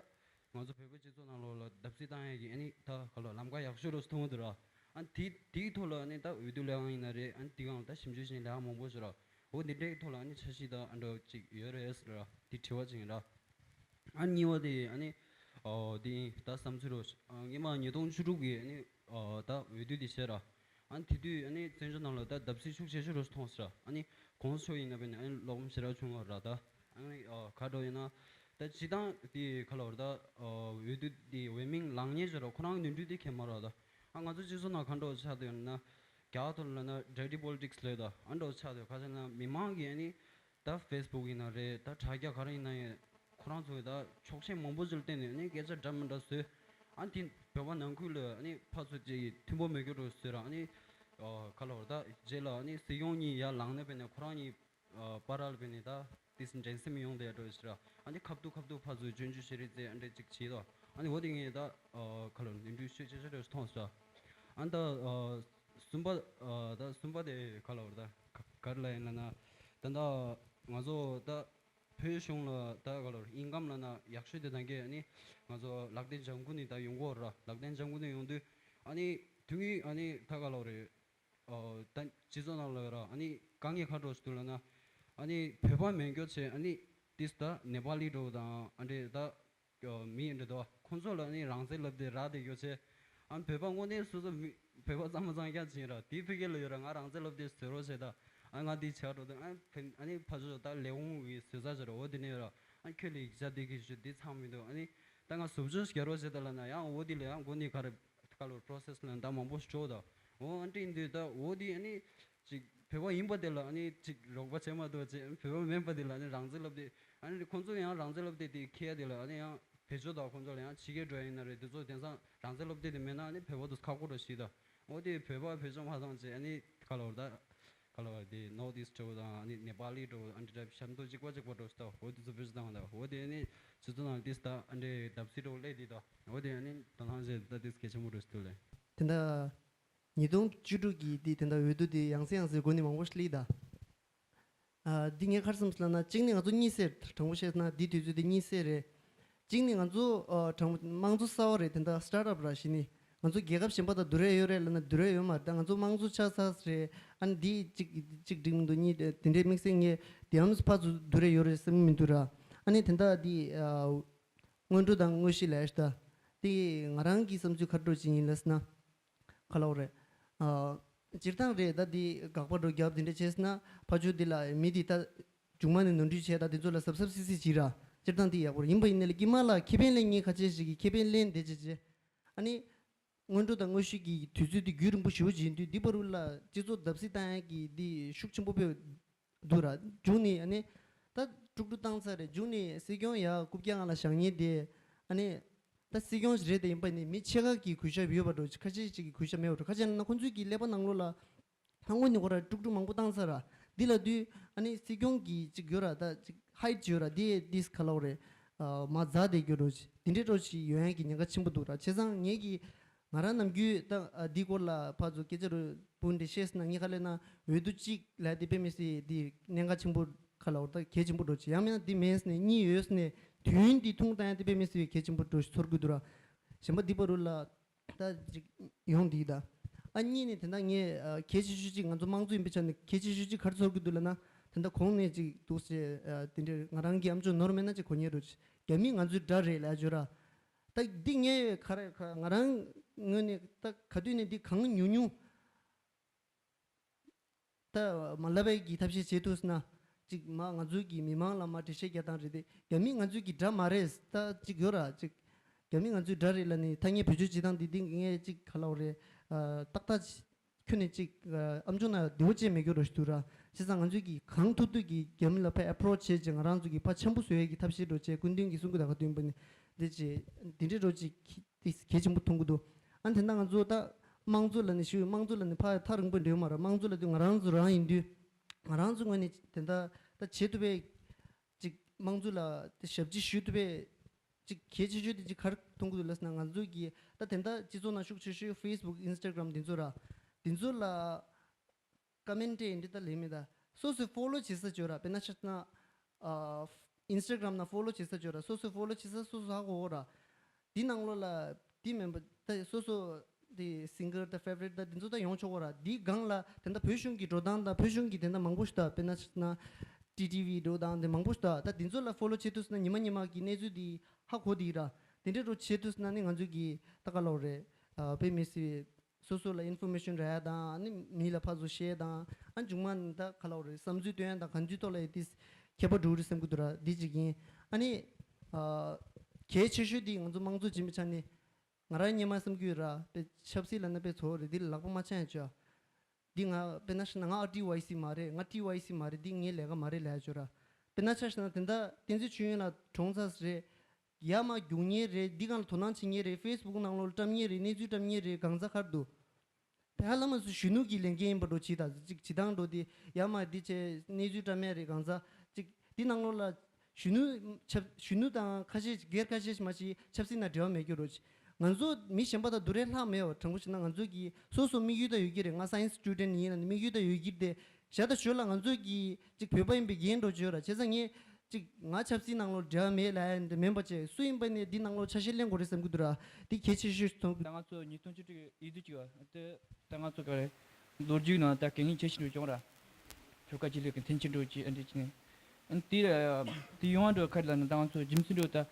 ང་ཚོ་བོད་པའི་སྤྱི་ཚོགས་ནང་ལོགས་ལ་བརྡབ་གསིག་བཏང་ཡ་གི་ཨ་ནི་ད་ག་ལ་ལམ་ཁ་ཡག་ཤོས་རོ་མཐོང་གི་འདུག་ར། ཨ་ནི་དེ་དེའི་ཐོག་ལ་ཨ་ནི་ད་འོས་བསྡུ་ལས་ཁང་ཡིན་ན་རེད། ཨ་ནི་དེ་གང་ལ་ད་ཞིབ་འཇུག་བྱེད་ལས་ཁང་མང་པོ་ཞིག་ར། འོ་འདི་འདྲའི་ཐོག་ལ་ཨ་ནི་འཆར་གཞི་ད་ཨ་འདྲ་ཅིག་ཡོད་རེད་ཟེར་ར། འདི་དྲི་བ་ཅིག་ཡིན་ར། ཨ་གཉིས་པ་དེ་ཨ་ནི་ཨོ་དེ་ད་བསམ་ཚུལ་རོ། ཨ་སྔོན་མ་ཉིས་སྟོང་བཅུ་དྲུག་གི་ཨ་ནི་ཨོ་ད་འོས་བསྡུ་དེ་བྱས་ར། ཨ་ནི་དེ་དུས་ཨ་ནི་བཙན་བྱོལ་ནང་ལ་ད་བརྡབ་གསིག་ཤུགས་ཆེ་ཤོས་རོ་མཐོང་ཟེར་ར། ཨ་ནི་གོང་ས་མཆོག་ཡིན་ན་བས་ནི་ཨ་ནི་ལོག་མི་ཞེ་དྲག་བྱུང་བ་ར། ད་ཨ་ནི་ཨོ་ག་འགྲོ་ཡིན་ན་ད་སྤྱི་བཏང་དེ་ག་ལ་བར་ད་ཨོ་འོས་བསྡུ་དེ་འོས་མིང་ལངས་ཉེ་ཅིག་ར། ཁོ་རང་ནོར་འཁྲུལ་དེ་ཁེལ་མ་ར། ད་ཨ་ང་ཚོ་སྤྱི་ཚོགས་ནང་ག་འགྲོ་ཆགས་འདུག་ཡིན་ན་རྒྱ་གར་ཐོག་ལ་ན་dirty politics ལབ་ད་ཨ་འགྲོ་ཆགས་འདུག་ག་ཟེར་ན་མི་མང་གིས་ཨ་ནི་ད་ཕེ་སི་བུག་ཡིན་ན་རེད། ད་དྲ་རྒྱ་ག་རེ་ཡིན་ན་ཡང་ཁོ་རང་ཚོས་ད་ཕྱོགས་ཆེན་མང་པོ་ཅིག་ལ་བརྟེན་ནས་ཨ་ནི་སྐད་ཆ་འདྲ་མི་འདྲ་བཟོས། ཨ་ནི་དེ་བོད་པ་ནང་ཁུལ་ལ་ཨ་ནི་ཕར་ཚུར་ཅིག་མཐུན་པོ་མེད་རྒྱུ་འདྲ་བཟོས་ར། ཨ་ནི་ཨ་ག་ལ་བར་ད་རྗེས་ལ་ཨ་ནི་སྲིད་སྐྱོང་གཉིས་ཡར་ལངས་ནས་བས་ནས་ཁོ་རང་གཉིས་ཨ་བར་ལ་བས་ནས་ད་ཏིས་འགྲན་སེམས་ཡོང་བསྡད་འགྲོ་ཞིག་ར། ཨ་ནི་ཁ་ཐུག་ཁ་ཐུག་ཕར་ཚུར་སྐྱོན་བརྗོད་བྱེད་རེས་ཚེ་ཨ་འདྲས་ཅིག་བྱེད་དོ། ཨ་ནི་འོ་དེ་ངས་ད་ཨ་ག་ལ་བར་ནོར་འཁྲུལ་ཤོས་ཆེ་ཤོས་འདྲ་མཐོང་སོང་། ཨ་ནི་ད་ཨ་གསུམ་པ་ཨ་ད་གསུམ་པ་དེ་ག་ལ་བར་ད་ག་ག་རེ་ལབ་ཡིན་ལབ་ན། ད་ད་ང་ཚོ་ད་བོད་གཞུང་ལ་ད་ག་ལ་བར་ཨིན་ཀམ་ལབ་ན་ཡག་ཤོས་དེ་ད་གིན་ཨ་ནི་ང་ཚོ་ལག་བརྡ་ལྗང་ཁུ་ནས་ད་ཡོང་གི་ཡོད་ར། ལག་བརྡ་ལྗང་ཁུ་ནས་ཡོང་དུས་ཨ་ནི་དུས་ངུས་ཨ་ནི་ད་ག་ལ་བར་ཨོ་ད་སྤྱི་ཚོགས་ནང་ལ་ར་ཨ་ནི་དཀའ་ངལ་ག་འདྲ་ཞིག་འདུག་ལབ་ན། ཨ་ནི་བོད་པ་མེད་མཁན་ཚོས་ཨ་ནི་ཏིས་ད་ནེ་པ་ལི་འདྲ་བོ་དང་ཨ་འདྲས་ད་མི་འདྲ་འདུག་ཁོང་ཚོ་ལ་ཨ་ནི་རང་བཙན་ལབ་དེ་རག་བསྡད་ཡོད་ཚེ། ཨ་ནི་བོད་པ་དངོས་གནས་སོ་སོ་མི་བོད་པ་གཙང་མ་གཙང་རྐྱང་ཅིག་ཡིན་ར། དེའི་ཕ་གི་ལ་ཡོད་ར། ང་རང་བཙན་ལབ་དེ་བཟོས་རོགས་བྱས་ད། ཨ་ང་འདི་བྱས་འགྲོ་དུས་ཨ་ནི་ཕ་ཨ་ནི་ཕར་ཕྱོགས་ད་ལས་ཁུངས་ཀྱི་ཟུར་ཟ་བྱས་ར། འོ་དེ་ནས་ཡོད་ར། ཨ་ཁྱོད་ལ་ཡིག་ཆ་དེ་གི་ཞུ་དེ་ཚང་མི་འདུག་ཨ་ནི་ད་ང་ཟུར་ཕྱོགས་རྒྱག་རོགས་བྱས་ད་ལབ་ན་ཡང་འོ་དེ་ལ་ཡང་མགོ་ནས་ག་རེ་ག་ལོར་པོ་རོ་སེ་སི་ལ་ད་མང་པོ་ཞིག་འགྲོ་ད། འོ་ཨ་འདྲ་ཡིན་དུས་ད་འོ་དེ་ཨ་ནི་ཅིག་བོད་པ་ཡིན་པ་དེ་ལ་ཨ་ནི་ཅིག་རོགས་པ་བྱེད་མ་ཐུབ་བྱས། བོད་པ་མིན་པ་དེ་ལ་ཨ་ནི་རང་བཙན་ལབ་དེ་ཨ་ནི་ཁོང་ཚོ་ཡང་རང་བཙན་ལབ་དེ་དེ་ཁྱེད་དེ་ལ་ཨ་ནི་ཡང་བེད་སྤྱོད་དང་ཁོང་ཚོ་ལ་ཡང་ཕྱི་རྒྱལ་འགྲོ་ཡ་ཡིན་ན་རེད། དེ་ཚོ་དེང་སང་རང་བཙན་སློབ་དེབ་དེ་མེད་ན་ཨ་ནི་བོད་པ་དུ་ཁག་པོ་འགྲོ་ཞིག་དང་། འོ་དེ་བོད་པ་བེད་སྤྱོད་མ་བཏང་བྱས་ཨ་ནི་ག་ལ་བར་ད་ག་ལ་བར་དེ་ནོར་ཐ་ཨིསི་འགྲོ་དང་ཨ་ནི་ནེ་པ་ལི་འགྲོ་ཨ་འདྲ་འདྲ་ཤམ་ཐོ་གཅིག་པ་གཅིག་པ་འགྲོ་ཞིག་དང་། འོ་དེ་ཚོ་བེད་སྤྱོད་བཏང་དང་། འོ་དེ་ཨ་ནི་སྤྱི་ཚོགས་ནང་ཏིས་ད་ཨ་འདྲའི་བརྡབ་གསིག་འགྲོ་སླེབས་དེ་དང་། འོ་དེ་ཨ་ནི་དོ་སྣང་བྱས་ད་ཏིས་གལ་ཆེན་པོ་འགྲོ་ཞིག་འདུག་ལེ། དེ་འདྲ་ཉིས་སྟོང་བཅུ་དྲུག་གི་དེ་དེ་འདྲ་འོས་བསྡུ་དེ་ཡང་སེ་ཡང་སེ་སྒོ་ནས་མང་པོ་ཞིག་སླེབས་ད། ཨ་འདི་ངས་ག་རེ་བསམ་སོང་ལབ་ན། གཅིག་ནས་ང་ཚོ་གཉིད་སད། དྲང་པོ་བཤད་ན་འདི་དུས་ཚོད་འདི་གཉིད་སད་རེད། གཅིག་ནས་ང་ཚོ་ཨ་དྲང་པོ་དམངས་གཙོ་གསར་པ་རེད། དེ་འདྲ་སི་ཊར་ཊབ་ར་ཞིག་ནི་ང་ཚོ་རྒྱལ་ཁབ་གཞན་པ་དང་བསྡུར་ཡ་ཡོད་རེད་ལབ་ན་བསྡུར་ཡ་ཡོད་མ་རེད། ད་ང་ཚོ་དམངས་གཙོ་ཆགས་ཚར་རེད། ཨ་ནི་འདི་གཅིག་གཅིག་འགྲིག་མི་འདུག་གཉིས་དེ་འདྲའི་དམིགས་བསལ་ངས་དེ་ཡང་ཕར་ཚུར་བསྡུར་ཡ་ཡོད་རེད་བསམ་གྱི་མི་འདུག་ར། ཨ་ནི་དེ་འདྲ་འདི་ཨ་སྔོན་འགྲོ་དང་དངོས་གཞི་ལས་ད་དེ་ང་རང་གི་བསམ་ཚུལ་ག་འདྲ་ཅིག་ཡིན་ལབ་ན། ག་ལབ་དགོས་རེད། ཨ། སྤྱིར་བཏང་རེད། ད་འདི་དགག་པ་འགྲོ་རྒྱབ་དེ་འདྲ་བྱས་ན་ཕར་ཕྱོགས་འདི་ལ་མི་འདི་ད་མཇུག་མ་ནས་ནོར་འཁྲུལ་བྱས། ད་དེ་ཚོ་ལ་གཟབ་གཟབ་སིག་སིག་བྱེད་ར། སྤྱིར་བཏང་འདི་ཡག་པོ་རེད། ཡིན་པ་ཡིན་ནའི་ལ་དཀྱིལ་མ་ལ་ཁེ་ཕན་ལེན་མཁན་ཁ་ཤས་ཤིག་གིས་ཁེ་ཕན་ལེན་བསྡད་བྱས་བྱས། ཨ་ནི་སྔོན་འགྲོ་དང་དངོས་གཞི་གི་དུས་ཚོད་འདི་རྒྱུན་རིང་པོ་ཞེ་པོ་ཅིག་ཡིན་དུས་འདི་བར་དུ་ལ་སྤྱི་ཚོགས་བརྡབ་གསིག་བཏང་ཡ་གི་འདི་ཤུགས་ཆེན་པོ་དཔེ་ འདུག་ར། མཇུག་ནས་ཨ་ནི་ད་དཀྲུག་དཀྲུག་བཏང་ཚར་རེད། མཇུག་ནས་སྲིད་སྐྱོང་ཡ་རྐུབ་བཀྱག་ང་ལ་བཞག་མཁན་དེ་ཨ་ནི་ད་སྲིད་སྐྱོང་ཞིག་རེད་དེ། ཡིན་པ་ནི་མི་ཕྱེད་ཀ་གིས་གུས་ཞབས་ཡོད་པ་འགྲོ། ཁ་ཤས་ཅིག་གིས་གུས་ཞབས་མེད་པ་འགྲོ། ཁ་ཤས་ན་ཁོང་ཚོའི་གི་ཀླད་པ་ནང་ལོགས་ལ་ལྷ་ངོ་ནི་ཁོ་ར་དཀྲུག་དཀྲུག་མང་པོ་བཏང་ཚར་ར། འདི་ལ་དུས་ཨ་ནི་སྲིད་སྐྱོང་གི་ཅིག་ཡོད་ར། ད་ཅིག་ཧའིཊ་ཅིག་ཡོད་ར། དེ་དིས་ག་ལབ་དགོས་རེད། མ་ཛ་དེ་གྱོད་རོ་ཅིག་དེ་འདྲའི་རོ་ཅིག་ཡོང་ཡ་གི་ཉེན་ཁ་ཆེན་པོ་འདུག་ར། བྱས་ཙང་ངས་གི་ང་རང་ནམ་རྒྱུན་ད་འདི་སྐོར་ལ་ཕར་ཚུར་སྐད་ཆ་རུ་སྤུན་འདྲ་བཤད་ཟིན་ན། ངས་ག་ལབ་ན་འོས་བསྡུ་གཅིག་ལ་དེ་དཔེ་མི་སྲིད་དེ་གནད་འགག་ཆེན་པོ་ག་ལབ་དགོས་རེད། ད་གལ་ཆེན་པོ་འགྲོ་ཅིག་ཡང་མིན་ན་འདི་མེད་ཟིན་ནས་གཉིས་ཡོད་ཟིན་ནས་དུས་ཡུན་འདི་ཐུང་བཏང་ཡ་དེ་དཔེ་མི་སྲིད་པའི་གལ་ཆེན་པོ་འགྲོ་ཞིག་ཚོར་གི་འདུག་ར། གཞན་པ་འདི་བར་དུ་ལ་ད་ཅིག་ཡོང་འདི་ད། ཨ་གཉིས་ནས་དེ་འདྲ་ངས་ཨ་གལ་ཆེ་ཤོས་ཅིག་ང་ཚོ་དམངས་གཙོ་ཡིན་པའི་ཆ་ནས་གལ་ཆེ་ཤོས་ཅིག་ག་རེ་ཚོར་གི་འདུག་ལབ་ན། དེ་འདྲ་གོང་ནས་ཅིག་འདུག་ཟེར་ཨ་དེ་འདྲ་ང་རང་གི་ཨམ་ཅོག་ནོར་མེད་ན་ཅིག་གོ་མཁན་རེད། རྒྱ་མི་ང་ཚོའི་དགྲ་རེད་ལབ་བརྗོད་ར། ད་འདི་ངས་ག་རེ་ག་ང་རང་ངོས་ནས་ད་ག་དུས་ནས་འདི་གང་ཉུང་ཉུང་ད་མ་ལབ་པའི་གི་ཐབས་ཤེས་བྱེད་ཐུབ་ན། ཅིག་མ་ང་ཚོའི་གི་མི་མང་ལ་མ་འགྲེལ་བཤད་རྒྱག་སྟངས་རེད་དེ། རྒྱ་མི་ང་ཚོའི་གི་དགྲ་མ་རེད། ད་ཅིག་ཡོད་ར། ཅིག་རྒྱ་མི་ང་ཚོའི་དགྲ་རེད་ལབ་ནས་ཐ་སྙད་བེད་སྤྱོད་བྱེད་སྟངས་འདི་འདི་ངས་ཅིག་ག་ལབ་དགོས་རེད། ཨ་ཏག་ཏག་ཁྱོན་ནས་ཅིག་ཨ་ཨམ་ཅོག་ནང་བདེ་བོ་ཅན་མེད་རྒྱུ་རོ་ཞིག་འདུག་ར། བྱས་ཙང་ང་ཚོས་ཀྱིས་གང་ཐུབ་ཐུབ་ཀྱིས་རྒྱ་མི་ལ་ཕར་ཨེ་པོ་རོ་ཆི་བྱས་བྱས་ང་རང་ཚོ་གིས་ཕར་འཆམ་པོ་བཟོ་ཡས་ཀྱི་ཐབས་ཤེས་འགྲོ་བྱས། སྐུ་མདུན་གྱིས་གསུང་གི་ད་ག་དུས་ཡིན་པ་ནི་འདི་བྱས་འདི་འདྲའི་རོ་ཅིག་གལ་ཆེན་པོ་མཐོང་གི་འདུག་ཨ་དེ་འདྲ་ང་ཚོ་ད་དམངས་གཙོ་ལ་ནི་ཞུ། དམངས་གཙོ་ལ་ནི་ཕར་ཐག་རིང་པོ་འགྲོ་མ་རེད། དམངས་གཙོ་ལ་དུས་ང་རང་ཚོ་རང་ཡིན་དུས་ང་རང་ཚོ་ངོས་ནས་དེ་འདྲ་ད་བྱེད་ཐུབ་པའི་ཅིག་དམངས་གཙོ་ལ་དེ་ཞབས་ཕྱི་ཞུ་ཐུབ་པའི་ཅིག་གལ་ཆེ་ཤོས་དེ་ཅིག་ག་རེ་མཐོང་གི་འདུག་ལབ་ན། ང་ཚོ་གི་ད་དེ་འདྲ་སྤྱི་ཚོགས་ནང་ཤུགས་ཆེ་ཤོས་ཕེ་སི་བུག་ཨིན་སི་ཊ་གྷ་རམ་དེ་ཚོ་ར། དེ་ཚོ་ལ་ཀོ་མེན་ཊི་འདི་ལྟར་ལས་མེད་ད། སོ་སོས་ཕོ་ལོ་བྱེད་ས་བྱོས་ར། དཔེར་ན་ཆ་བཞག་ན་ཨ་ཨིན་སི་ཊ་གྷ་རམ་ནང་ཕོ་ལོ་བྱེད་ས་བྱོས་ར། སོ་སོས་ཕོ་ལོ་བྱེད་ས་སོ་སོ་ཧ་གོ་གོ་ར། དེ་ནང་ལོགས་ལ་དེ་མིན་པ་ད་སོ་སོ་དེ་སིང་གར་ད་ཕེ་ཝ་རི་ཊི་ད་དེ་ཚོ་ད་ཡོང་ཆོག་གོ་ར། དེའི་སྒང་ལ་དེ་འདྲ་བོད་གཞུང་གི་འགྲོ་སྟངས་དང་བོད་གཞུང་གི་དེ་འདྲ་མང་པོ་ཞིག་ད། དཔེར་ན་ཆ་བཞག་ན་ཊི་ཊི་ཝི་འགྲོ་སྟངས་དེ་མང་པོ་ཞིག་ད། ད་དེ་ཚོ་ལ་ཕོ་ལོ་བྱེད་ཐུབ་སོང་ན་ཉི་མ་ཉི་མ་གི་གནས་ཚུལ་དེ་ཧ་གོ་དེ་ར། དེ་འདྲའི་རོ་བྱེད་ཐུབ་སོང་ན་ནི་ང་ཚོ་གི་ད་ག་ལབ་དགོས་རེད། ཨ་དཔེ་མི་སྲིད་སོ་སོ་ལ་ཨིན་ཕོར་མེ་ཤན་རག་ཡ་དང་། ཨ་ནི་མི་ལ་ཕར་ཚུར་བཤད་ཡ་དང་། ཨ་མཇུག་མ་ནི་ད་ག་ལབ་དགོས་རེད། བསམ་ཚུལ་སྟོན་ཡ་དང་། གང་ཅིའི་ཐོག་ལ་ཡི་ཏིས་ཁྱད་པར་འགྲོ་གི་རེད་བསམ་གི་འདུག་ར། འདི་གཅིག་ཡིན། ཨ་ནི་ཨ་གལ་ཆེ་ཤོས་འདི་ང་ཚོ་དམངས་གཙོ་བྱེད་མི་ཆ་ནས་ང་རང་སྔོན་མ་བསམ་གི་ཡོད་ར། དཔེ་ཆབ་སྲིད་ལབ་ན་དཔེ་ཚོ་རེད། འདི་ལ་ལག་པ་མ་འཆང་ཡ་བྱོས། འདི་ང་དཔེར་ན་ཤི་ན་ང་ཨ་ཊི་ཝའི་སི་མ་རེད། ང་ཊི་ཝའི་སི་མ་རེད། འདི་ངའི་ལས་ཀ་མ་རེད་ལབ་ཡ་བྱོས་ར། དཔེར་ན་ཆ་བཞག་ན་དེ་འདྲ་བསྟན་འཛིན་ཆོས་དབྱིངས་ལགས་གྲོངས་ཚར་རེད། ཡར་མར་རྒྱུག་མཁན་རེད། འདི་སྒང་ལ་དོ་སྣང་བྱེད་མཁན་རེད། ཕེ་སི་བུག་ནང་ལོགས་ལ་བཀྲམ་མཁན་རེད། གནས་ཚུལ་བཀྲམ་མཁན་རེད། གང་ཟག་ག་རེ་འདུག་དེ་ཧ་ལམ་སུ་གཞོན་ནུ་གི་ལས་འགན་ཡིན་པ་འགྲོ་བྱེད་ད། ཅིག་བྱེད་སྟངས་འགྲོ་དེ་ཡར་མར་འདི་བྱས་གནས་ཚུལ་བཀྲམ་མཁན་རེད། གང་ཟག་ཅིག་འདི་ནང་ལོགས་ལ་གཞོན་ནུ་ཆབ་གཞོན་ནུ་དང་ཁ་ཤས་སྒེར་ཁ་ཤས་ཤིག་མ་ཞིག་ཆབ་སྲིད་ནང་འབྲེལ་བ་མེད་རྒྱུ་རོ། ང་ཚོ་མི་གཞན་པ་དང་བསྡུར་ཡ་ལྷག་མེད་པ། དྲང་པོ་བཤད་ན་ང་ཚོ་གི་སོ་སོ་དམིགས་ཡུལ་ད་ཡོད་ཀྱི་རེད། ང་སའེན་སི་སི་ཊུ་ཌེན་ཊི་ཡིན་ལབ་ནས་དམིགས་ཡུལ་ད་ཡོད་ཀྱི་རེད་དེ། བཞག་ད་ཞོར་ལ་ང་ཚོ་གི་ཅིག་བོད་པ་ཡིན་པའི་འགན་འགྲོ་བྱོས་ར། བྱས་ཙང་ངས་ཅིག་ང་ཆབ་སྲིད་ནང་ལོགས་འབྲེལ་བ་མེད་ལབ་ཡ་འདི་མིན་པ་བྱས། སུ་ཡིན་པ་ནས་འདི་ནང་ལོགས་ཆ་ཤས་ལེན་དགོས་རེད་བསམ་གི་འདུག་ར། འདི་གལ་ཆེ་ཤོས་སུ་མཐོང་གི་ད། ང་ཚོ་ཉིས་སྟོང་བཅུ་དྲུག་ཡིག་སྡུད་ཅིག་བ་དེ་ད་ང་ཚོ་ག་རེ་ལོ་རྒྱུས་ནང་ད་གལ་གནད་ཆེ་ཤོས་འགྲོ་བྱུང་ར། ཆོལ་ཁ་ཆེ་ལོས་ཀྱི་འཐེན་འཁྱེར་འགྲོ་ཅིག་ཨ་འདྲ་ཅིག་ནས། ཨ་དེ་དེ་ཡོང་བ་འགྲོ་ཁ་ལ་ནི་ད་ང་ཚོ་རྒྱུ་མཚན་འགྲོ་ད།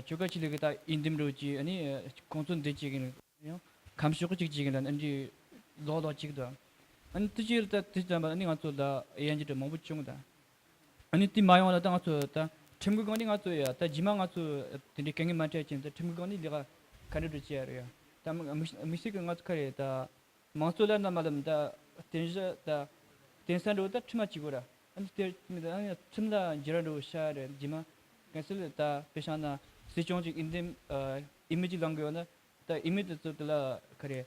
ཆོལ་ཁ་ཆེ་ལོས་ཀྱི་ད་ཡིན་འདེམས་འགྲོ་ཅིག་ཨ་ནི་ཁོང་ཚོ་འདི་ཅིག་ཡིན། ཡང་ཁམས་ཕྱོགས་གཅིག་ཅིག་ལ་ཨ་འདྲའི་ལོག་ལོག་ཅིག་དང་། ཨ་ནི་དེ་ཕྱིར་ད་དེ་ཙམ་པ་ཨ་ནི་ང་ཚོ་ལ་དབྱེ་འབྱེད་མང་པོ་བྱུང་དང་། ཨ་ནི་དེ་མ་ཡོང་ལ་ད་ང་ཚོ་ད་ཁྲིམས་ཀྱི་སྒང་ནས་ང་ཚོ་ཡ་ད་རྗེས་མ་ང་ཚོ་དེ་འདྲའི་དཀའ་ངལ་མ་འཕྲད་ཅིང་ད་ཁྲིམས་ཀྱི་སྒང་ནས་ལས་ཀ་ག་འདྲ་འདྲ་བྱེད་ཡ་རེད་ཡ། ད་དམིགས་དམིགས་བསལ་གྱི་ང་ཚོ་ག་རེ་ད་དམངས་གཙོ་ལ་ན་མ་ལམ་ད་བརྟེན་གཞི་ད་བརྟེན་ས་འགྲོ་ད་ཁྲིམས་ལ་གཅིག་དགོས་ར། ཨ་ནི་དེ་ཁྲིམས་ལ་འགྱུར་བ་འགྲོ་ཤ་རེད། རྗེས་མ་གལ་སྲིད་ད་དཔེ་བཞག་ན་སྲིད་སྐྱོང་ཅིག་ཡིན་འདེམས་ཨ་འོས་མི་ཅིག་ལངས་དགོས་ཡོད་ན། ད་ཨི་མེལ་དེ་ཚོ་དེ་ལ་ག་རེ།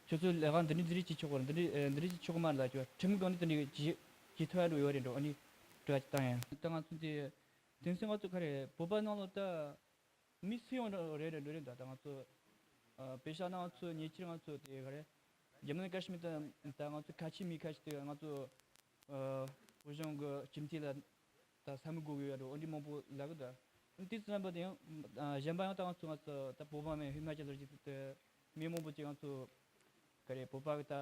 ཁྱོད་ཚོ་ལས་ཀ་འདི་འདྲ་འདི་འདྲ་བྱེད་ཆོག་གི་རེད། འདི་འདྲ་འདི་འདྲ་བྱེད་ཆོག་གི་མ་རེད་ལབ་ཀྱི་བ། ཁྲིམས་སྒང་ནས་དེ་འདྲ་བྱེད་བྱེད་ཐུབ་ཡ་འགྲོ་ཡོད་རེད་འགྲོ། ཨ་ནི་དྲི་བ་ཅིག་བཏང་ཡ། ད་ང་ཚོ་འདི་དེང་སང་ང་ཚོ་ག་རེ་བོད་པ་ནང་ལོགས་ད་མི་སུ་ཡོང་རེད་རེད་འགྲོ་རེད། ད་ད་ང་ཚོ་ཨ་དཔེ་བཞག་ན་ང་ཚོ་ཉེ་ཆར་ང་ཚོ་དེ་ག་རེ་ཇམ་མུ་ཀ་ཤི་མིར་ད་ད་ང་ཚོ་ཁ་ཆེ་མི་ཁ་ཤས་དེ་ང་ཚོ་ཨ་བོད་གཞུང་གི་སྤྱི་འཐུས་ལ། ད་ས་མིག་དགོས་ཡོད་རེད། འོ་འདི་མང་པོ་ལབ་གི་འདུག་འདི་ཙམ་པ་དེ་ཡང་གཞན་པ་ཡང་ད་ང་ཚོ་ང་ཚོ་ད་བོད་པ་མེད་ཧི་མ་ཅལ་ལ་ཅིག་ཏུ་མི་མང་པོ་ཅིག་ང་ཚོ་ག་རེ་བོད་པ་གི་ད་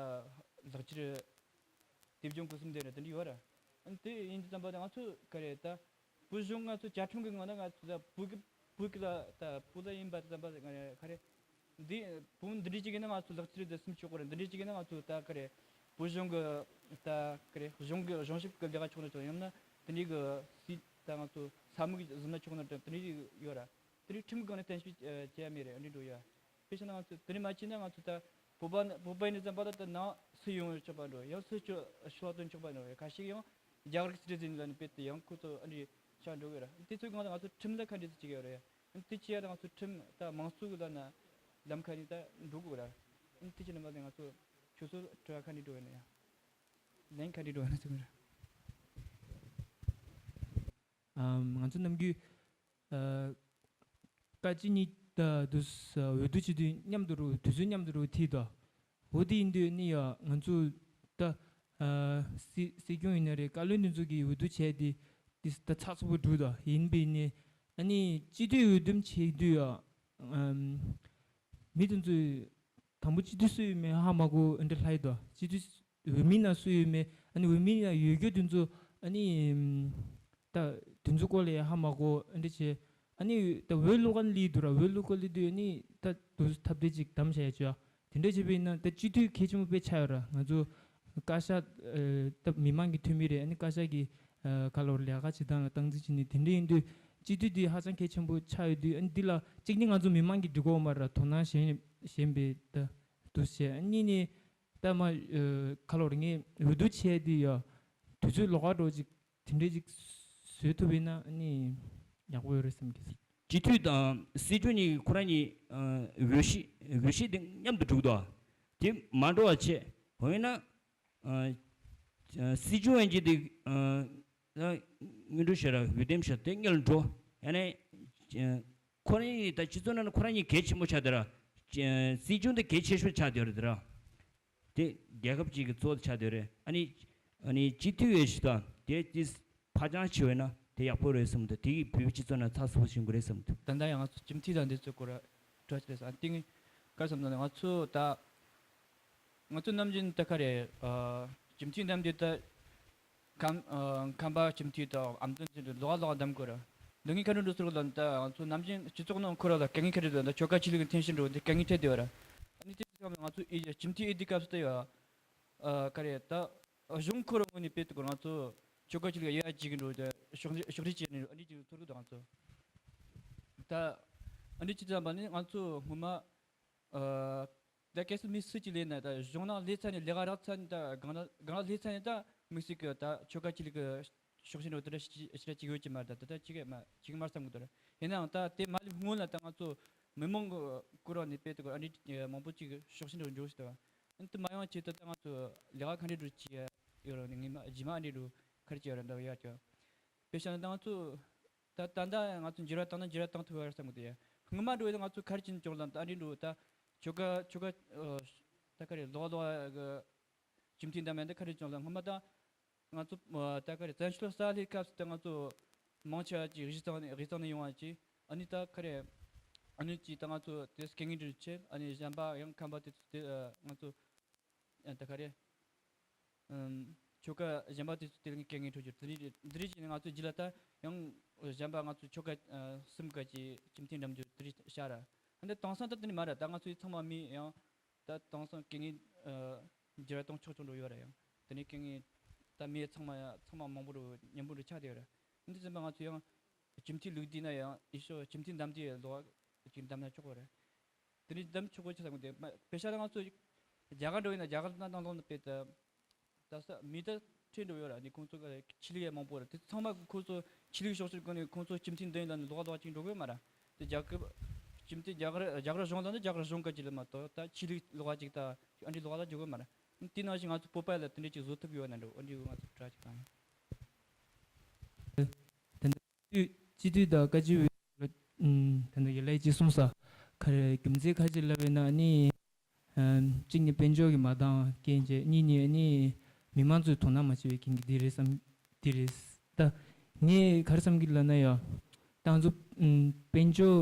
ལག་ཁྱེར་དེབ་སྦྱོང་སྐུ་སྲུང་དེ་རེད་དེ་འདྲ་ཡོད་ར། འདི་ཡིན་དུས་ཙམ་པ་དེ་ང་ཚོ་ག་རེ་ད་བོད་གཞུང་ང་ཚོ་བཅའ་ཁྲིམས་གི་ངང་ན་ང་ཚོ་ད་བོད་གི་བོད་གི་ལ་ད་བོད་ལ་ཡིན་པ་ཙམ་པ་ག་རེ་ག་རེ། འདི་བུ་མོ་འདི་འདྲ་ཅིག་ཡིན་ན་ང་ཚོ་ལག་ཁྱེར་དེ་སེམས་ཆོག་གི་རེད། འདི་འདྲ་ཅིག་ཡིན་ན་ང་ཚོ་ད་ག་རེ་བོད་གཞུང་གི་ད་ག་རེ་གཞུང་གི་གཞུང་ཞབས་ཀྱི་ལས་ཀ་ཆོག་ན་ཆོག་ཡང་ན་དེ་འདྲའི་གི་སྲིད་ད་ང་ཚོ་ས་མིག་གཟིགས་ན་ཆོག་ན་དེ་འདྲའི་ཡོད་ར། དེ་འདྲའི་ཁྲིམས་སྒང་ནས་གཏན་འབེབས་བྱས་མེད་རེད། འདི་འགྲོ་ཡ། དཔེ་བྱས་ན་ང་ཚོ་དེ་འདྲ་མ་བྱས་ན་ང་ཚོ་ད་བོད་པ་ནི་བོད་པ་ཡིན་ཙམ་པ་ད་ད་ནང་སུ་ཡོང་ཆོག་པ་འགྲོ་ཡང་སུ་ཆོག་ཤོག་སྟོན་ཆོག་པ་འགྲོ་ཡ། ཁ་ཤས་ཡང་ རྒྱ་གར་གྱི་སི་ཊི་ཛེན་ལབ་ནས་དཔེ་དེ་ཡང་ཁོ་ཚོ་ཨ་འདྲས་ཆགས་འགྲོ་གི་ར། དེ་ཚོའི་སྒང་ལ་ང་ཚོ་ཁྲིམས་ལ་ག་འདྲས་སེ་བྱེད་ཀྱི་ཡོད་རེད། དེ་བྱས་ཡ་ད་ང་ཚོ་ཁྲིམས་ད་མང་གཙོ་གི་ལ་ན་ལམ་ཁ་ནས་ད་འགྲོ་དགོས་ར། དེ་བྱས་ནས་མ་ནས་ང་ཚོ་ཁྱོད་ཚོ་དྲི་བ་ག་འདྲས་འགྲོ་ཡོད་ན་ཡ། ལན་ག་འདྲས་འགྲོ་ཡོད་ན་ཟེར་གི་ར། ཨམ། ང་ཚོ་ནམ་རྒྱུན་ཨ་བཀའ་སྤྱི་གཉིས་ད་དུ་འོས་བསྡུ་བྱེད་དུས་མཉམ་དུ་རུ་དུས་ཚོད་མཉམ་དུ་རུ་ཐིག་དོ། འོ་དེ་ཡིན་དུས་ནི་ཡ་ང་ཚོ་ད་ཨ་སྲིད་སྲིད་སྐྱོང་ཡིན་ན་རེད། བཀའ་བློན་དེ་ཚོ་གིས་འོས་བསྡུ་བྱས་ཏེ་དེ་ད་ཚགས་ཚུད་པོ་འགྲུབ་དོ། ཡིན་པས་ནི་ཨ་ནི་སྤྱི་འཐུས་འོས་བསྡུ་བྱེད་དུས་ཡ་ཨམ་མི་དེ་ཚོས་དང་པོ་སྤྱི་འཐུས་སུ་ཡོད་མེད་ཧ་མ་གོ་འདྲ་ལྷག་ཡོད་དོ། སྤྱི་འཐུས་འོས་མི་ན་སུ་ཡོད་མེད། ཨ་ནི་འོས་མི་ན་ཡོད་རྒྱུ་དེ་ཚོ་ཨ་ནི་ད་དེ་ཚོ་སྐོར་ལ་ཧ་མ་གོ་འདྲ་བྱས། ཨ་ནི་ད་འོས་བླུག་ག་ནི་ལི་འདུག་ར། འོས་བླུག་ག་ལི་དུས་ཨ་ནི་ད་དུ་ཐབས་བདེ་ཅིག་གདམ་བྱ་ཡ་ཆོ། དེ་འདྲ་བྱས་པས་ན་ད་སྤྱི་འཐུས་གལ་ཆེན་པོ་དཔེ་ཆགས་ཡོད་ར། ང་ཚོ་བཀའ་ཤག་ཨ་ད་མི་མང་གི་འཐུས་མི་རེད། ཨ་ནི་བཀའ་ཤག་གི་ཨ་ག་ལོར་ལས་ཀ་བྱེད་སྟངས་ལ་སྟངས་འཛིན་བྱེད་ནི་དེ་འདྲ་ཡིན་དུས་སྤྱི་འཐུས་འདི་ཧ་ཅང་གལ་ཆེན་པོ་ཆགས་ཡོད་དུས། ཨ་ནི་འདི་ལ་གཅིག་ནི་ང་ཚོ་མི་མང་གི་འགྲིག་གོ་མ་ར། དོ་སྣང་གཞན་གཞན་པའི་ད་དུ་བྱས། ཨ་གཉིས་ནི་ད་མ་ཨ་ག་ལོར་ངས་འོས་བསྡུ་བྱས་དུས་ཡ་དུས་ཚོད་ལོགས་ཀ་འགྲོ་ཅིག་དེ་འདྲས་ཅིག་བཟོས་ཐུབ་པས་ན་ཨ་ནི་ཡག་པོ་ཡོད་རེད་བསམ་གི། སྤྱི་འཐུས་དང་སྲིད་སྐྱོང་གཉིས་ཁོ་རང་གཉིས་ཨ་འོས་གཞི་འོས་གཞི་དེ་མཉམ་དུ་གྲུབ་འདུག་དེ་མ་འགྲོ་བ་བྱས། འོ་ཡིན་ན་ཨ་ཨ་སྲིད་སྐྱོང་ཡན་གྱི་དེ་ཨ་ཨ་སྔོན་འགྲོ་བྱས་ར་འོས་འདེམས་བྱས་དེ་སྔོན་ལ་འགྲོ། ཡང་ན་ཨ་ཁོ་རང་གཉིས་ད་སྤྱི་ཚོགས་ནང་ན་ཁོ་རང་གཉིས་གལ་ཆེན་པོ་ཆགས་དེ་ར། ཨ་སྲིད་སྐྱོང་དེ་གལ་ཆེ་ཤོས་ཆགས་དེ་ར་དེ་ར། དེ་རྒྱལ་ཁབ་ཅིག་གི་གཙོ་བོ་ཆགས་དེ་རེད། ཨ་ནི་ཨ་ནི་སྤྱི་འཐུས་ཡོད་ཞིག་དང་དེ་དེ་ཧ་ཅང་ཆེ་བས་ན་དེ་ཡག་པོ་རེད་བསམ་འདུག་དེ་གིས་བོད་པའི་སྤྱི་ཚོགས་ནང་ཚགས་ཚུད་པོ་བྱུང་གི་རེད་བསམ་འདུག་ད་ལྟ་ཡང་ང་ཚོ་སྤྱི་འཐུས་དང་འདི་ཚོའི་སྐོར་དྲི་བ་ཅིག་རེད་ཟེར། ཨ་ཏིང་ག་བསམ་ན་ང་ཚོ་ད་ང་ཚོ་ནམ་རྒྱུན་ད་ག་རེ་ཨ་སྤྱི་འཐུས་རྣམས་འདི་ད་ཁམས་ཨ་ཁམས་པ་སྤྱི་འཐུས་དང་ཨ་མདོ་སྤྱི་འཐུས་ལོགས་ལོགས་འདེམས་དགོས་ར། འདི་ངས་ག་རེ་འགྲོ་ཟེར་ལ་ད་ང་ཚོ་ནམ་རྒྱུན་སྤྱི་ཚོགས་ནང་འཁོར་བ་ལ་དཀའ་ངལ་ག་རེ་འདུག་ད་ཆོལ་ཁ་ཆོས་ལུགས་ཀྱི་འཐེན་ཤེས་འགྲོ་འདི་དཀའ་ངལ་འཕྲད་དེ་བ་ར། ཨ་ནི་དེ་ཚོ་ང་ཚོ་ཨི་སྤྱི་འཐུས་ཨི་དི་སྐབས་སུ་ད་ཡོད་ཨ་ག་རེ་ད་གཞུང་འཁོར་བ་ངོས་ནས་དཔེ་དེ་ང་ཚོ་ཆོལ་ཁ་ཆོས་ལུགས་ཡ་གཅིག་གི་འགྲོ་ད་ཕྱོགས་ཕྱོགས་རིས་བྱས་ནས་ཨ་ནི་ཅིག་ཐོར་གི་འདུག་ང་ཚོ་ད་ཨ་ནི་ཅི་ཙམ་པ་ནི་ང་ཚོ་སྔོན་མ་ཨ། ད་གལ་སྲིད་མི་སུ་གཅིག་ལས་ན་ད་གཞུང་ནང་ལས་ཚར་ནས་ལས་ཀ་རག་ཚར་ནས་ད་སྒང་ལ་སྒང་ལ་ལས་ཚར་ནས་ད་དམིགས་བསལ་གྱི་ད་ཆོལ་ཁ་ཆོས་ལུགས་ཀྱི་ཕྱོགས་ཞེན་འགྲོ་དེ་འདྲ་ཞིག་ཞིག་ཅིག་ཡོད་ཀྱི་མ་རེད། ད་ད་ད་ཅིག་མ་ཅིག་མ་བསམ་གི་འདུག་ར། ཡིན་ནའང་ད་དེ་མ་སླེབས་སྔོན་ལ་ད་ང་ཚོ་མི་མང་གི་སྐོར་བ་ནས་དཔེ་དེ་སྐོར་ཨ་འདྲི་མང་པོ་ཅིག་ཕྱོགས་ཞེན་འགྲོ་འཇོག་ཞིག་ད་ཨ་དེ་མ་ཡོང་ཆེད་དུ་ད་ང་ཚོ་ལས་ཀ་ག་འདྲ་འགྲོ་ཅི་ཡོད་ར་ནི་ངས་མ་རྗེས་མ་ཨ་འདྲི་འགྲོ་ག་རེ་ཅི་ཡོད་ར་འདྲ་ཡོད་ཀྱང་དཔེ་བཞག་ན་ད་ང་ཚོ། ད་ད་ལྟ་ང་ཚོ་འགྱུར་བ་བཏང་ན་འགྱུར་བ་བཏང་ཐུབ་ཡོད་རེད་བསམ་གི་འདུག་ཡ། སྔོན་མ་འགྲོ་ཡ་ད་ང་ཚོ་ག་རེ་བྱས་ནས་བྱུང་ལ་ད་ཨ་འདྲི་འགྲོ་ད་ཆོལ་ཁ་ཆོལ་ཁ་ཨ་ད་ག་རེ་ལོག་ལོག་གི་སྤྱི་འཐུས་འདེམས་ཡ་ད་ག་རེ་བྱུང་ལ་སྔོན་མ་ད་ང་ཚོ་ཨ་ད་ག་རེ་བཙན་བྱོལ་གསར་ལྷན་སྐབས་སུ་ད་ང་ཚོ་མང་ཆེ་བ་ཅིག་གཞི་རྩ་ནས་གཞི་རྩ་ནས་ཡོང་བ་ཅིག་ཨ་ནི་ད་ག་རེ་ཨ་ནི་ཅིག་ད་ང་ཚོ་དེ་སྐད་ངན་འདྲི་ཆེད་ཨ་ནི་གཞན་པ་ཡང་ཁམས་པ་དེ་ཚོ་དེ་ཨ་ང་ཚོ། ཨ་ད་ག་རེ། ཨམ། ཆོལ་ཁ་གཞན་པ་དེ་ཚོ་དེ་ལ་སྐད་ངན་འཕྲོད་རྒྱུ་དེ་རིགས་དེ་རིགས་བྱས་ནས་ང་ཚོའི་རྗེས་ལ་ད་ཡང་གཞན་པ་ང་ཚོའི་ཆོལ་ཁ་ཨ་གསུམ་ཀ་ཅིག་སྤྱི་འཐུས་འདེམས་རྒྱུ་དེ་རིགས་བྱ་ར། ཨ་འདི་དེང་སང་ད་དེ་ནི་མ་ར་ད་ང་ཚོའི་ཚང་མ་མི་ཡང་ད་དེང་སང་སྐད་ངན་ཨ་འགྱུར་བ་གཏོང་ཆོག་ཆོག་འགྲོ་ཡོད་ར་ཡང་དེ་ནས་སྐད་ངན་ད་མི་ཚང་མ་ཚང་མ་མང་པོ་རུ་མཉམ་པོ་རུ་ཆགས་བསྡད་ཡོད་ར། ཨ་འདི་ཙམ་པ་ང་ཚོ་ཡང་སྤྱི་འཐུས་ལུགས་འདི་ན་ཡང་ཡེ་ཤོ་སྤྱི་འཐུས་འདེམས་དེ་ལོག་ཅིག་འདེམས་ན་ཆོག་གི་རེད། དེ་ནས་འདེམས་ཆོག་གི་ཆ་ཚང་དེ་མ་པེ་ཤ་ལ་ང་ཚོ་རྒྱ་གར་འགྲོ་ཡིན་ན་རྒྱ་གར་ན་ནང་ལོགས་ནས་དཔེ་ད་ད་ས་མི་ད་ཁྲིད་འགྲོ་ཡོད་ར་ནི་ཁོང་ཚོ་ག་ཆི་ལི་ཡ་མང་པོ་ར་དེ་ཚང་མ་ཁོང་ཚོ་ཆི་ལི་ཕྱོགས་སུ་གོ་ནས་ཁོང་ཚོ་སྤྱི་འཐུས་འདེམས་ལ་ནི་ལོག་ལོག་ཅིག་འགྲོ་གི་མ་ར་དེ་རྒྱ་གི་སྤྱི་འཐུས་རྒྱ་གར་རྒྱ་གར་གཞུང་ལ་ནི་རྒྱ་གར་གཞུང་ག་ཅི་ལ་མ་གཏོགས་ད་ཆི་ལི་ལོག་ཅིག་ད་ཨ་འདྲི་ལོག་ལ་འགྲོ་གི་མ་ར་དེ་ནང་བཞིན་ང་ཚོ་བོད་པ་ལ་དེ་འདྲ་ཅིག་བཟོ་ཐུབ་ཡོད་ན་འགྲོ་ཨ་འདྲི་ང་ཚོ་གྲ་ཅིག་དང་། དེ་འདྲ་སྤྱི་འཐུས་དང་བཀའ་སྤྱི་འོས་ལ་ད་ནི་ཡ་ལས་ཅི་གསུངས་ས་ག་རེ་རྒྱུ་མཚན་ཁ་ཅིག་ལབ་ཡོད་ན་ནི་གཅིག་ནི་དཔལ་འབྱོར་གྱི་མ་འདང་རྐྱེན་བྱས་གཉིས་ནི་ནི་མི་མང་ཚོས་དོ་སྣང་མ་བྱེད་པའི་རྐྱེན་གྱིས་འདི་རེད་བསམ་འདི་རེད། ད་ངས་ག་རེ་བསམ་གྱི་ལབ་ན་ཡ་ད་ང་ཚོ་དཔལ་འབྱོར་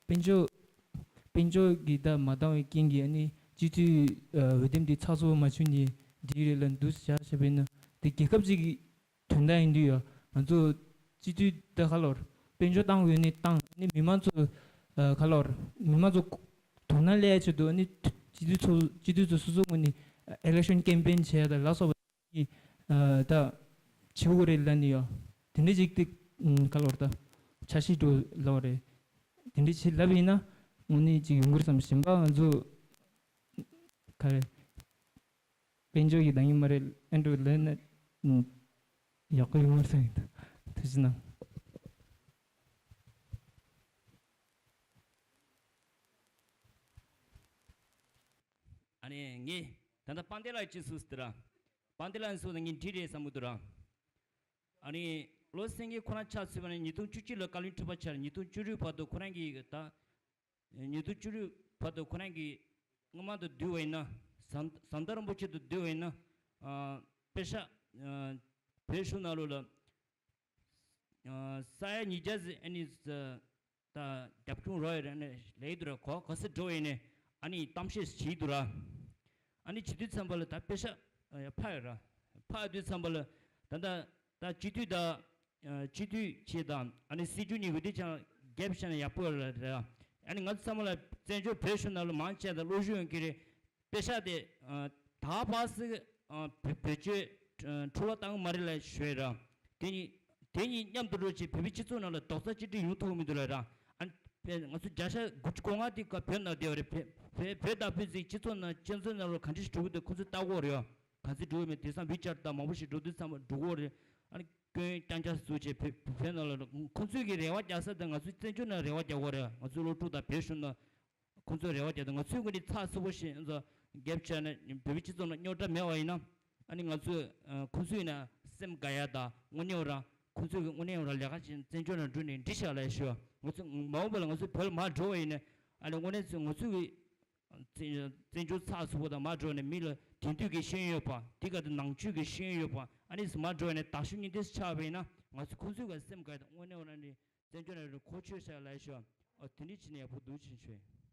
དཔལ་འབྱོར་དཔལ་འབྱོར་གྱི་ད་མ་འདང་བའི་རྐྱེན་གྱིས་ནི་སྤྱི་འཐུས་འོས་འདེམས་འདི་ཚགས་ཚུད་པོ་མ་བྱུང་ནི་འདི་རེད་ལབ་འདུག་བྱ་བྱས་པས་ན་དེ་རྒྱལ་ཁབ་ཅིག་གི་དོན་དག་ཡིན་དུས་ཡ་ང་ཚོ་སྤྱི་འཐུས་ད་ག་ལོར་དཔལ་འབྱོར་བཏང་དགོས་ནི་བཏང་ནི་མི་མང་ཚོ་ཨ་ག་ལོར་མི་མང་ཚོ་དོ་སྣང་སླེབས་ཆེད་དུ་ནི་སྤྱི་འཐུས་ཚོ་སྤྱི་འཐུས་ཚོ་སོ་སོ་ངོས་ནས་ཨ་election campaign་བྱས་ད་ལ་སོགས་པ་ཡི་ཨ་ད་བྱེད་དགོས་རེད་ལབ་ནི་ཡ་དེ་འདྲ་ཅིག་ཏིག་ག་ལོར་ད་འཆར་གཞི་འགྲོ་ལོག་རེད། དེ་འདྲ་ཅིག་ལབ་ཡིན་ན་དངོས་གནས་ཅིག་ཡོང་གི་རེད་བསམ་གཞན་པ་ང་ཚོ་ག་རེ། དཔལ་འབྱོར་གྱི་བདག་ཉིད་མ་རེད་ཨེ་འགྲོ་ལབ་ན། ཨུམ། ཡག་པོ་ཡོང་བར་སེམས་ཡིན། ཐུགས་རྗེ་གནང་། ཨ་ནི་ངས་ད་ལྟ་དཔལ་ལྡན་ལགས་ཅིག་སུ་ཟེར་ར། དཔལ་ལྡན་ལགས་སུ་ད་ངས་འདྲི་རེད་བསམ་གི་འདུག་ར། ཨ་ནི་བློ་སེང་གེ་ཁོ་རང་ཆགས་ཚུད་པ་ནི་ཉིས་སྟོང་བཅུ་གཅིག་ལ་བཀའ་བློན་ཁྲི་པ་ཆགས། ཉིས་སྟོང་བཅུ་དྲུག་བར་དུ་ཁོ་རང་གིས་ད། ཉིས་སྟོང་བཅུ་དྲུག་བར་དུ་ཁོ་རང་གིས་སྔོན་མ་དང་བསྡུར་བ་ཡིན་ན། ཟམ་ཟམ་གདོང་རིན་པོ་ཆེ་དང་བསྡུར་བ་ཡིན་ན། ཨ། པེ་ཤག་ཨ། བོད་གཞུང་ནང་ལོགས་ལ། ཨ། ས་ཡ་ཉིས་བརྒྱ་ཟིན་ཨ་ནི་ད་རྒྱབ་ལྗོངས་རོགས་ཡོད་རེད། ཨ་ནི་ལེགས་འདུག་ར། གོ་ག་ས་འགྲོ་ཡིན་ནས་ཨ་ནི་གཏམ་བཤད་བྱེད་འདུག་ར། ཨ་ནི་བྱེད་དུས་ཙམ་པ་ལ་ད་པེ་ཤག་ཨ། ཕར་ཡོད་ར། ཕར་ཡོད་དུས་ཙམ་པ་ལ་ད་ད་ད་སྤྱི་འཐུས་དང་། ཨ། སྤྱི་འཐུས་ཆེ་དང་ཨ་ནི་སྲིད་སྐྱོང་གཉིས་ཀྱི་དེ་ཅང་གེབ་བཞག་ན་ཡག་པོ་ཡོད་རེད། ཨ་ནི་ང་ཚོ་ཚང་མ་ལ་བཙན་བྱོལ་བོད་གཞུང་ནང་ལ་མང་ཆེ་དང་བློ་གཞུང་ཡོད་ཀྱི་རེད། པེ་ཤག་དེ། ཨ། ད་བར་སྲིད། ཨ། བེད་བེད་སྤྱོད་འཕྲོ་བརླག་བཏང་གི་མ་རེད་ལབ་ཞུ་ཡ་ར། དེ་གཉིས་དེ་གཉིས་མཉམ་དུ་འགྲོ་ཆེད་བོད་པའི་སྤྱི་ཚོགས་ནང་ལ་རྡོག་རྩ་གཅིག་སྒྲིལ་ཡོང་ཐུབ་ཀྱི་མི་འདུག་ལབ་ར། ཨ་ནི་ང་ཚོ་བརྒྱ་ཆ་དགུ་བཅུ་གོ་ལྔ་དེ་ཀ་བོད་ནང་བསྡད་པ་རེད། བོད་བོད་བོད་དང་བོད་ཚོའི་སྤྱི་ཚོགས་ནང་སྤྱི་ཚོགས་ནང་ལ་ག་འདྲ་ཞིག་འགྲོ་གི་འདུག་ཁོ་ཚོས་ལྟ་གི་ཡོད་རེད། ག་ཚོད་འགྲོ་གི་མེད། དེང་སང་བི་ཆར་དང་མང་པོ་ཞིག་འགྲོ་དུས་ཙམ་པ་འགྲོ་གི་ཡོད་རེད། ཨ་ནི་སྐྱོན་རྐྱང་རྐྱང་བཟོས་བྱས་བོད་བོད་ནང་ལ་ཁོ་ཚོས་ཀྱི་རེ་བ་རྒྱག་ས་དང་ང་ཚོས་བཙན་བྱོལ་ནང་རེ་བ་རྒྱག་གི་ཡོད་རེད། ང་ཚོའི་སློབ་ཕྲུག་དང་བོད་གཞུང་ནང་ཁོ་ཚོས་རེ་བ་རྒྱག་དང་། ང་ཚོས་ཀྱི་ནི་ཚགས་ཚུད་པོ་ཞིག་ང་ཚོ་རྒྱབ་བྱས་ནས་བོད་པའི་སྤྱི་ཚོགས་ནང་རྙོག་དྲ་མེད་པ་ཡིན་ན། ཨ་ནི་ང་ཚོས་ཨ་ཁོ་ཚོས་ཡིན་ན་སེམས་དགའ་ཡ་དང་། དངོས་གནས་རང་ཁོ་ཚོས་ཀྱི་དངོས་གནས་རང་ལས་ཀ་བྱེད་བཙན་བྱོལ་ནང་འགྲོ་ནས་འགྲིག་ཤག་ལབ་ཞུ། ང་ཚོ་མ་འོངས་པ་ལ་ང་ཚོ་བོད་ལ་མར་འགྲོ་བ་ཡིན་ན། ཨ་ནི་དངོས་གནས་ཚོ་ང་ཚོས་ཀྱི་བཙན་བཙན་བྱོལ་ཚགས་ཚུད་པོ་དང་མར་འགྲོ་ནས་མི་ལ་དེང་དུས་ཀྱི་ཤེས་ཡོན་ཡོད་པ། དེ་ག་དུས་ནང་ཆོས་ཀྱི་ཤེས་ཡོན་ཡོད་པ། ཨ་ནི་མར་འགྲོ་ནས་དག་ཤུགས་གཉིས་ལྡན་ཆགས་པ་ཡིན་ན། ང་ཚོ་ཁོ་ཚོས་ཀྱི་སེམས་དགའ་ཡ་དང་དངོས་གནས་རང་ནས་བཙན་བྱོལ་ནང་རང་གོ་ཆོད་ཤག་ལབ་ཞུ། ཨ་དེ་འདྲ་བྱས་ན་ཡག་པོ་འདུག་ཕྱིན་ཆོས།